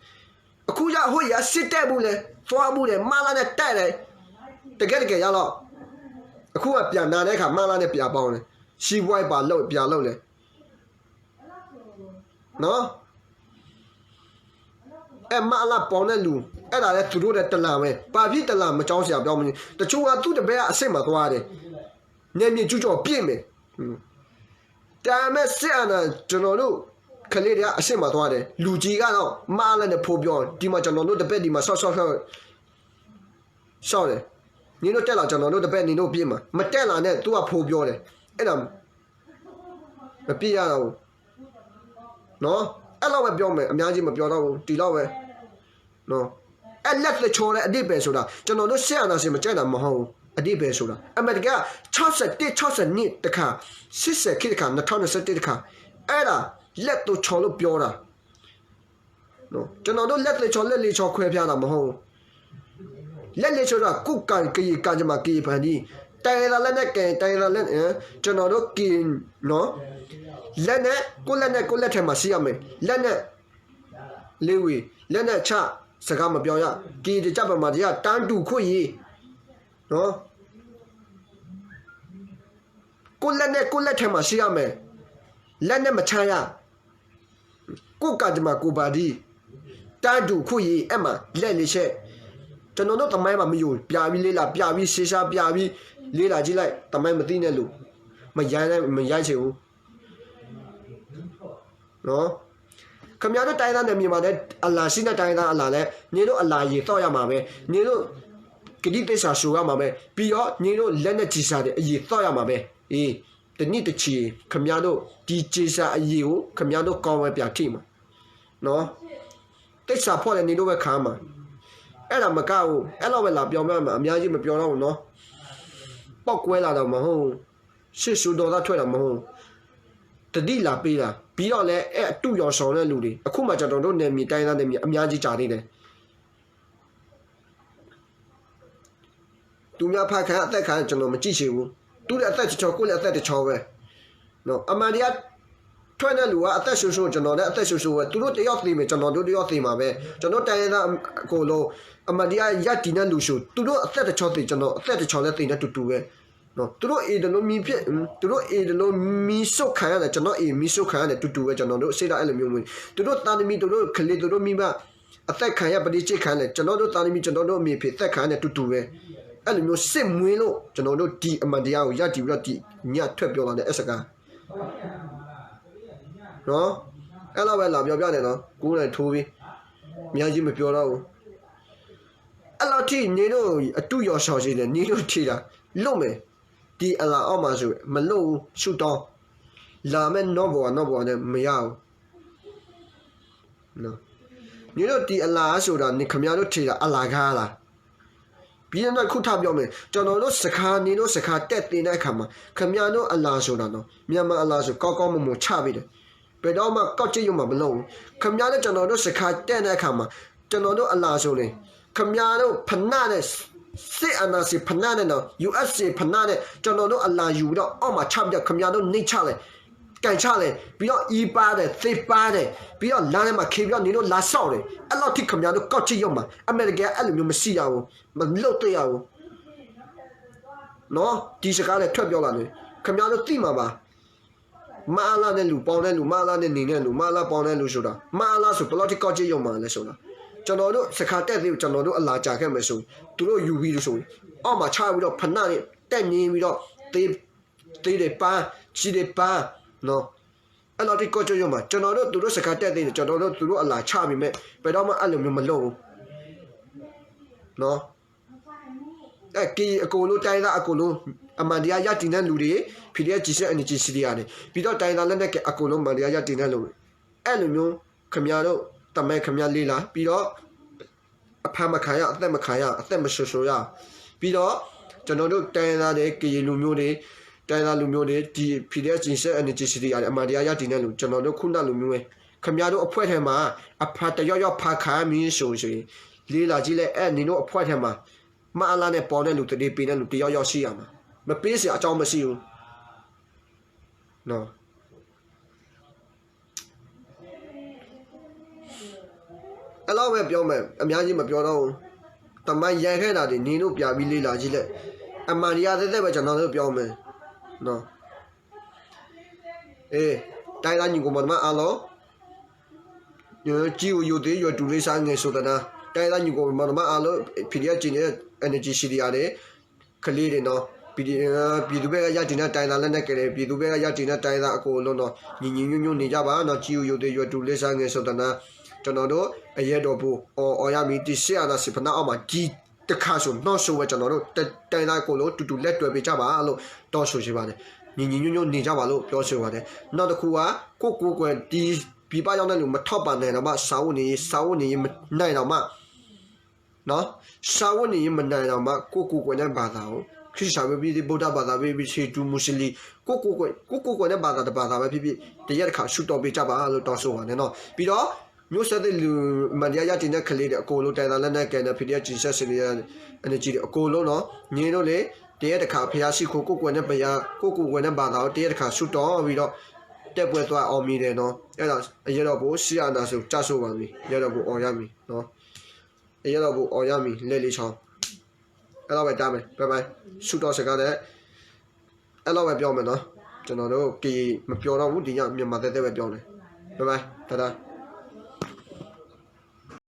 အခုကျ ဟိုးအရင် စစ်တပ်ဘူးလဲ သွားဘူးလဲ မအလနဲ့ တိုက်လဲ တကယ်တကယ်ကျတော့ အခုက ပြန်နားတဲ့အခါ မအလနဲ့ ပြန်ပေါင်းလဲ စီးပွားရေး ဘာလုပ် ပြန်လုပ်လဲ နော်. အဲမအလပေါင်းတဲ့လူ, အဲ့ဒါလဲသူတို့လည်းတလန်ပဲ. ဘာဖြစ်တလန်မကြောင်း ဆရာပြောမင်း, တချို့ကသူ့တပည့်အဆင့်မှာသွားတယ်. နယ်မြေကျူးကျော်ပြစ်မယ်. ဒါပေမဲ့ စစ်အာဏာ ကျွန်တော်တို့ ကလေးတွေကအဆင့်မှာသွားတယ်. လူကြီးကတော့ မအလနဲ့ ဖော်ပြော, ဒီမှာ ကျွန်တော်တို့တပည့် ဒီမှာ ဆော့ဆော့ဆော့ ဆော့တယ်. နင်တို့တက်လာ ကျွန်တော်တို့တပည့် နင်တို့ပြစ်မှာ, မတက်လာနဲ့ သူက ဖော်ပြောတယ်. အဲ့ဒါ မပြစ်ရတော့ဘူး. နော်, အဲ့လောက်ပဲပြောမယ်, အများကြီးမပြောတော့ဘူး, ဒီလောက်ပဲ. နော်, အဲ့လက်သချောတဲ့ အဓိပ္ပာယ်ဆိုတာ ကျွန်တော်တို့ စစ်အာဏာရှင် မကြိုက်တာမဟုတ်ဘူး, အဓိပ္ပာယ်ဆိုတာ အမှန်တကယ်က ခြောက်ဆယ့်တစ် ခြောက်ဆယ့်နှစ် တစ်ခါ, ရှစ်ဆယ့် ခေတ်တစ်ခါ, နှစ်ထောင်နှစ်ဆယ့်တစ် တစ်ခါ, အဲ့ဒါ လက်သချောလို့ပြောတာ. နော်, ကျွန်တော်တို့ လက်သချော လက်လေးချော ခွဲပြတာမဟုတ်ဘူး. လက်လေးချောဆိုတာ ကိုယ့်ကံ ကရင်ကံကြမ္မာ ကရင်ဖန်တီး, တိုင်းရင်းသားလက်နက်ကိုင် တိုင်းရင်းသားလက်, ကျွန်တော်တို့ ကရင်, နော်, လက်နက်, ကိုယ့်လက်နက် ကိုယ့်လက်ထဲမှာ ရှိရမယ်. လက်နက် လေးဝေ, လက်နက်ချ စကားမပြောရ, ကရင်တကျ ဗမာတကျ, တန်းတူခွင့်ရေး, နော်, ကိုယ့်လက်နက် ကိုယ့်လက်ထဲမှာ ရှိရမယ်. လက်နက်မချရ. ကိုယ့်ကံကြမ္မာ ကိုယ်ဖန်တီး, တန်းတူခွင့်ရေး, အဲ့မှာ လက်လေးချက်. ကျွန်တော်တို့သမိုင်းမှာ မယုံ, ပြန်ပြီးလေ့လာ, ပြန်ပြီး ရှင်းရှင်း, ပြန်ပြီး လေ့လာကြည့်လိုက်, သမိုင်းမသိတဲ့လူ, မရိုင်း, မရိုင်းချင်ဘူး. နော်, ခင်ဗျားတို့ တိုင်းရင်းသားနယ်မြေမှာလည်း အလံရှိတဲ့ တိုင်းရင်းသားအလံလည်း နင်တို့အလံရေသောက်ရမှာပဲ, နင်တို့ ကတိသစ္စာဆိုရမှာပဲ, ပြီးတော့ နင်တို့ လက်နက်ကျည်ဆံတွေ အရေသောက်ရမှာပဲ. အေး, တစ်နှစ်တစ်ချီ ခင်ဗျားတို့ ဒီကျည်ဆံအရေကို ခင်ဗျားတို့ ကောင်းဝဲပြန်ထိမှာ. နော်, သစ္စာဖောက်လည်း နင်တို့ပဲခံမှာ. အဲ့ဒါမကဘူး, အဲ့လောက်ပဲလာပြောပြမှာ, အများကြီးမပြောတော့ဘူးနော်. ပေါက်ကွဲလာတာမဟုတ်ဘူး, စစ်ဆိုးဒေါသထွက်တာမဟုတ်ဘူး, သတိလာပေးတာ. ပြီးတော့လည်း အဲ့အတုရောင်ဆောင်တဲ့လူတွေ, အခုမှ ကျွန်တော်တို့ နယ်မြေ တိုင်းရင်းသားနယ်မြေ အများကြီးကြာသေးတယ်. သူများဖမ်းခံရ အသတ်ခံရ ကျွန်တော်မကြည့်ချင်ဘူး. သူလည်းအသက်တစ်ချော ကိုယ့်လည်းအသက်တစ်ချောပဲ. နော်, အမှန်တရားထွက်တဲ့လူက အသက်ဆိုးဆိုး, ကျွန်တော်လည်းအသက်ဆိုးဆိုးပဲ. သူတို့တစ်ယောက်သေမယ်, ကျွန်တော်တို့တစ်ယောက်သေမှာပဲ. ကျွန်တော်တိုင်းရင်းသားအကုန်လုံး အမှန်တရားရပ်တည်တဲ့လူဆို သူတို့အသက်တစ်ချောသေ, ကျွန်တော်အသက်တစ်ချောလည်းသေနဲ့တူတူပဲ. နော်, သူတို့အိမ်တစ်လုံးမီးဖြစ်, သူတို့အိမ်တစ်လုံးမီးရှို့ခံရတယ်, ကျွန်တော့်အိမ်မီးရှို့ခံရတယ်တူတူပဲ. ကျွန်တော်တို့ စစ်တပ် အဲ့လိုမျိုးမျိုး, သူတို့သားသမီး, သူတို့ကလေး, သူတို့မိဘ အသတ်ခံရ ပဒိၣ်စ့ခံရလဲၣ်, ကျွန်တော်တို့သားသမီး ကျွန်တော်တို့အမေအဖေ သတ်ခံရတယ် တူတူပဲ. အဲ့လိုမျိုး စစ်မွေးလို့ ကျွန်တော်တို့ ဒီအမှန်တရားကို ရပ်တည်ပြီးတော့ ဒီညထွက်ပြောလာတဲ့ အဲစကား နော်. အဲ့လောက်ပဲ လာပြောပြတယ်နော်. ကိုယ်တိုင်ထိုးပြီး အများကြီးမပြောတော့ဘူး. အဲ့လောက်ထိ နင်တို့ အတူရော်ဆောင်စေတယ် နင်တို့ ထေးတာ လုပ်မယ်. ဒီအလံာ်အောက်မှာဆို မလုပ်ဘူး ဆုတောင်း. လာမဲ့ နောက်ဘဝ နောက်ဘဝ နဲ့ မရဘူး. နော်. နင်တို့ ဒီအလံာ်ဆိုတာ နင် ခင်ဗျားတို့ ထေးတာ အလံာ်ကားလား. ပြီးတော့ နောက်တစ်ခု ထပ်ပြောမယ်. ကျွန်တော်တို့ စခန်း နင်တို့ စခန်း တက်သိမ်းတဲ့အခါမှာ ခင်ဗျားတို့ အလံာ်ဆိုတာ နော်, မြန်မာအလံာ်ဆို ကောင်းကောင်းမွန်မွန် ချပေးတယ်. ဘယ်တော့မှ ကောက်ကျစ်ရုံမှာ မလုပ်ဘူး. ခင်ဗျားတို့ ကျွန်တော်တို့ စခန်း တက်တဲ့အခါမှာ ကျွန်တော်တို့ အလံာ်ဆိုရင် ခင်ဗျားတို့ ဖိနပ်နဲ့ စစ်အာဏာရှင် ဖိနပ်နဲ့ နော်, USA ဖိနပ်နဲ့ ကျွန်တော်တို့ အလံာ်ယူပြီးတော့ အောက်မှာ ချပြီးတော့ ခင်ဗျားတို့ နှိပ်ချတယ်, ကန်ချတယ်, ပြီးတော့ အီးပါတယ်, သစ်ပါတယ်, ပြီးတော့ လမ်းထဲမှာ ခီပြီးတော့ နင်တို့ လမ်းလျှောက်တယ်. အဲ့လောက်ထိ ခင်ဗျားတို့ ကောက်ကျစ်ရုံမှာ. အမေရိကန်က အဲ့လိုမျိုး မရှိရဘူး, မလုပ်သင့်ရဘူး. နော်, ဒီစကားလည်း ထွက်ပြောလာတယ်. ခင်ဗျားတို့ သိမှာပါ. မအလ နဲ့ လူပေါင်းတဲ့လူ, မအလ နဲ့ နေနဲ့လူ, မအလ ပေါင်းတဲ့လူဆိုတာ, မအလ ဆို ဘယ်လောက်ထိ ကောက်ကျစ်ရုံမှာလဲဆိုတာ. ကျွန်တော်တို့ စခန်း တက်သိမ်း ကျွန်တော်တို့ အလံာ်ကျာ်ခဲ့မယ်ဆိုရင် သူတို့ ယူပြီးလို့ဆိုရင် အောက်မှာ ချပြီးတော့ ဖိနပ်နဲ့ တက်နင်းပြီးတော့ သေး, သေးတယ်ပါ, ကြီးတယ်ပါ, နော်. အဲ့လောက်ထိ ကောက်ကျစ်ရုံမှာ. ကျွန်တော်တို့ သူတို့ စခန်း တက်သိမ်းတယ်, ကျွန်တော်တို့ သူတို့ အလံာ်ချပေမဲ့ ဘယ်တော့မှ အဲ့လိုမျိုး မလုပ်ဘူး. နော်. အဲ, ကရင် အကုန်လုံး, တိုင်းရင်းသား အကုန်လုံး, အမှန်တရား ရပ်တည်တဲ့လူတွေ, PDF ကျည်စဲ NUG CDM တွေ, ပြီးတော့ တိုင်းရင်းသား လက်နက်ကိုင် အကုန်လုံး, အမှန်တရား ရပ်တည်တဲ့လူတွေ. အဲ့လိုမျိုး ခင်ဗျားတို့ သမိုင်း ခင်ဗျား လေ့လာပြီးတော့ အဖမ်းမခံရ, အသတ်မခံရ, အသက်မဆုံးရှုံးရ. ပြီးတော့ ကျွန်တော်တို့ တိုင်းရင်းသားတွေ, ကရင်လူမျိုးတွေ, တိုင်းရင်းသားလူမျိုးတွေ, ဒီ PDF ကျည်စဲ NUG CDM တွေ, အမှန်တရား ရပ်တည်တဲ့လူ, ကျွန်တော်တို့ ခုနလူမျိုးပဲ. ခင်ဗျားတို့ အဖွဲ့ထဲမှာ အဖမ်း တစ်ယောက်ယောက် ဖမ်းခံရမည်ဆိုရင် လေ့လာကြည့်လိုက်, အဲ, နင်တို့ အဖွဲ့ထဲမှာ မအလ နဲ့ ပေါင်းတဲ့လူ, သတိပေးတဲ့လူ တစ်ယောက်ယောက် ရှိရမှာ. မပေးစရာ အကြောင်းမရှိဘူး. နော်. အဲ့လောက်ပဲ ပြောမယ်, အများကြီး မပြောတော့ဘူး. သမိုင်း ရိုက်ခဲ့တာတွေ နင်တို့ ပြန်ပြီး လေ့လာကြည့်လိုက်, အမှန်တရား သက်သက်ပဲ ကျွန်တော်တို့ ပြောမယ်. နော်. အေး, တိုင်းရင်းသား ညီအစ်ကို မောင်နှမ အားလုံး, ကျီအိုယိုသေ ယွယ်တူ လေးစား ငယ်ဆိုသနာ, တိုင်းရင်းသား ညီအစ်ကို မောင်နှမ အားလုံး, PDF ကျည်နဲ့ NUG CDM တွေ, ကလေးတွေနော်, ပြည်သူ့ဘက်က ရပ်တည်တဲ့ တိုင်းရင်းသား လက်နက်ကိုင်တွေ, ပြည်သူ့ဘက်က ရပ်တည်တဲ့ တိုင်းရင်းသား အကုန်လုံးနော်, ညီညီညွတ်ညွတ် နေကြပါနော်. ကျီအိုယိုသေ ယွယ်တူ လေးစား ငယ်ဆိုသနာ, ကျွန်တော်တို့ အရေးတော်ပုံ အောင်, အောင်ရမည်, ဒီ စစ်အာဏာရှင် ဖိနပ်အောက်မှာ ဒီတစ်ခါဆို နောက်ဆုံးပဲ, ကျွန်တော်တို့ တိုင်းရင်းသား အကုန်လုံး တူတူ လက်တွဲပေးကြပါလို့ တောင်းဆိုချင်ပါတယ်. ညီညီညွတ်ညွတ် နေကြပါလို့ ပြောဆိုပါတယ်. နောက်တစ်ခုက ကိုယ့်ကိုယ်ကိုယ် ဒီ ပြည်ပရောက်တဲ့လူ မထောက်ပံ့နိုင်တောင်မှ စားဝတ်နေရေး, စားဝတ်နေရေး မနိုင်တောင်မှ, နော်, စားဝတ်နေရေး မနိုင်တောင်မှ ကိုယ့်ကိုယ်ကိုယ်နဲ့ ဘာသာကို, ခရစ်ယာန်ပဲဖြစ်ဖြစ်, ဗုဒ္ဓဘာသာပဲဖြစ်ဖြစ်, ဟိန္ဒူ, မွတ်စလင်, ကိုယ့်ကိုယ်ကိုယ်, ကိုယ့်ကိုယ်ကိုယ်နဲ့ ဘာသာ တစ်ဘာသာပဲဖြစ်ဖြစ်, တရက်တစ်ခါ ဆုတောင်းပေးကြပါလို့ တောင်းဆိုပါတယ်နော်. ပြီးတော့ မျိုးဆက်သစ် လူ, အမှန်တရား ရပ်တည်တဲ့ ကလေးတွေ အကုန်လုံး, တိုင်းရင်းသား လက်နက်ကိုင်တွေ, PDF ကျည်စဲ စစ်သည်, NUG တွေ အကုန်လုံးနော်, ညီတို့လည်း တရက်တစ်ခါ ဘုရားရှိခိုး, ကိုယ့်ကိုယ်နဲ့ ဘုရား, ကိုယ့်ကိုယ်ကိုယ်နဲ့ ဘာသာကို တရက်တစ်ခါ ဆုတောင်းပြီးတော့ တိုက်ပွဲသွား အောင်မြင်တယ်နော်. အဲ့ဒါ အရေးတော်ပုံ စစ်အာဏာရှင် ကျဆုံးပါမည်, အရေးတော်ပုံ အောင်ရမည်နော်. အရေးတော်ပုံ အောင်ရမည်, လဲၤလီၤဆီ. အဲ့လောက်ပဲ တားမယ်, ဘဲဘဲ. ဆုတောင်းစကားလည်း အဲ့လောက်ပဲ ပြောမယ်နော်. ကျွန်တော်တို့ ကရင် မပြောတော့ဘူး, ဒီည မြန်မာသက်သက်ပဲ ပြောမယ်. ဘဲဘဲ, တဒါ.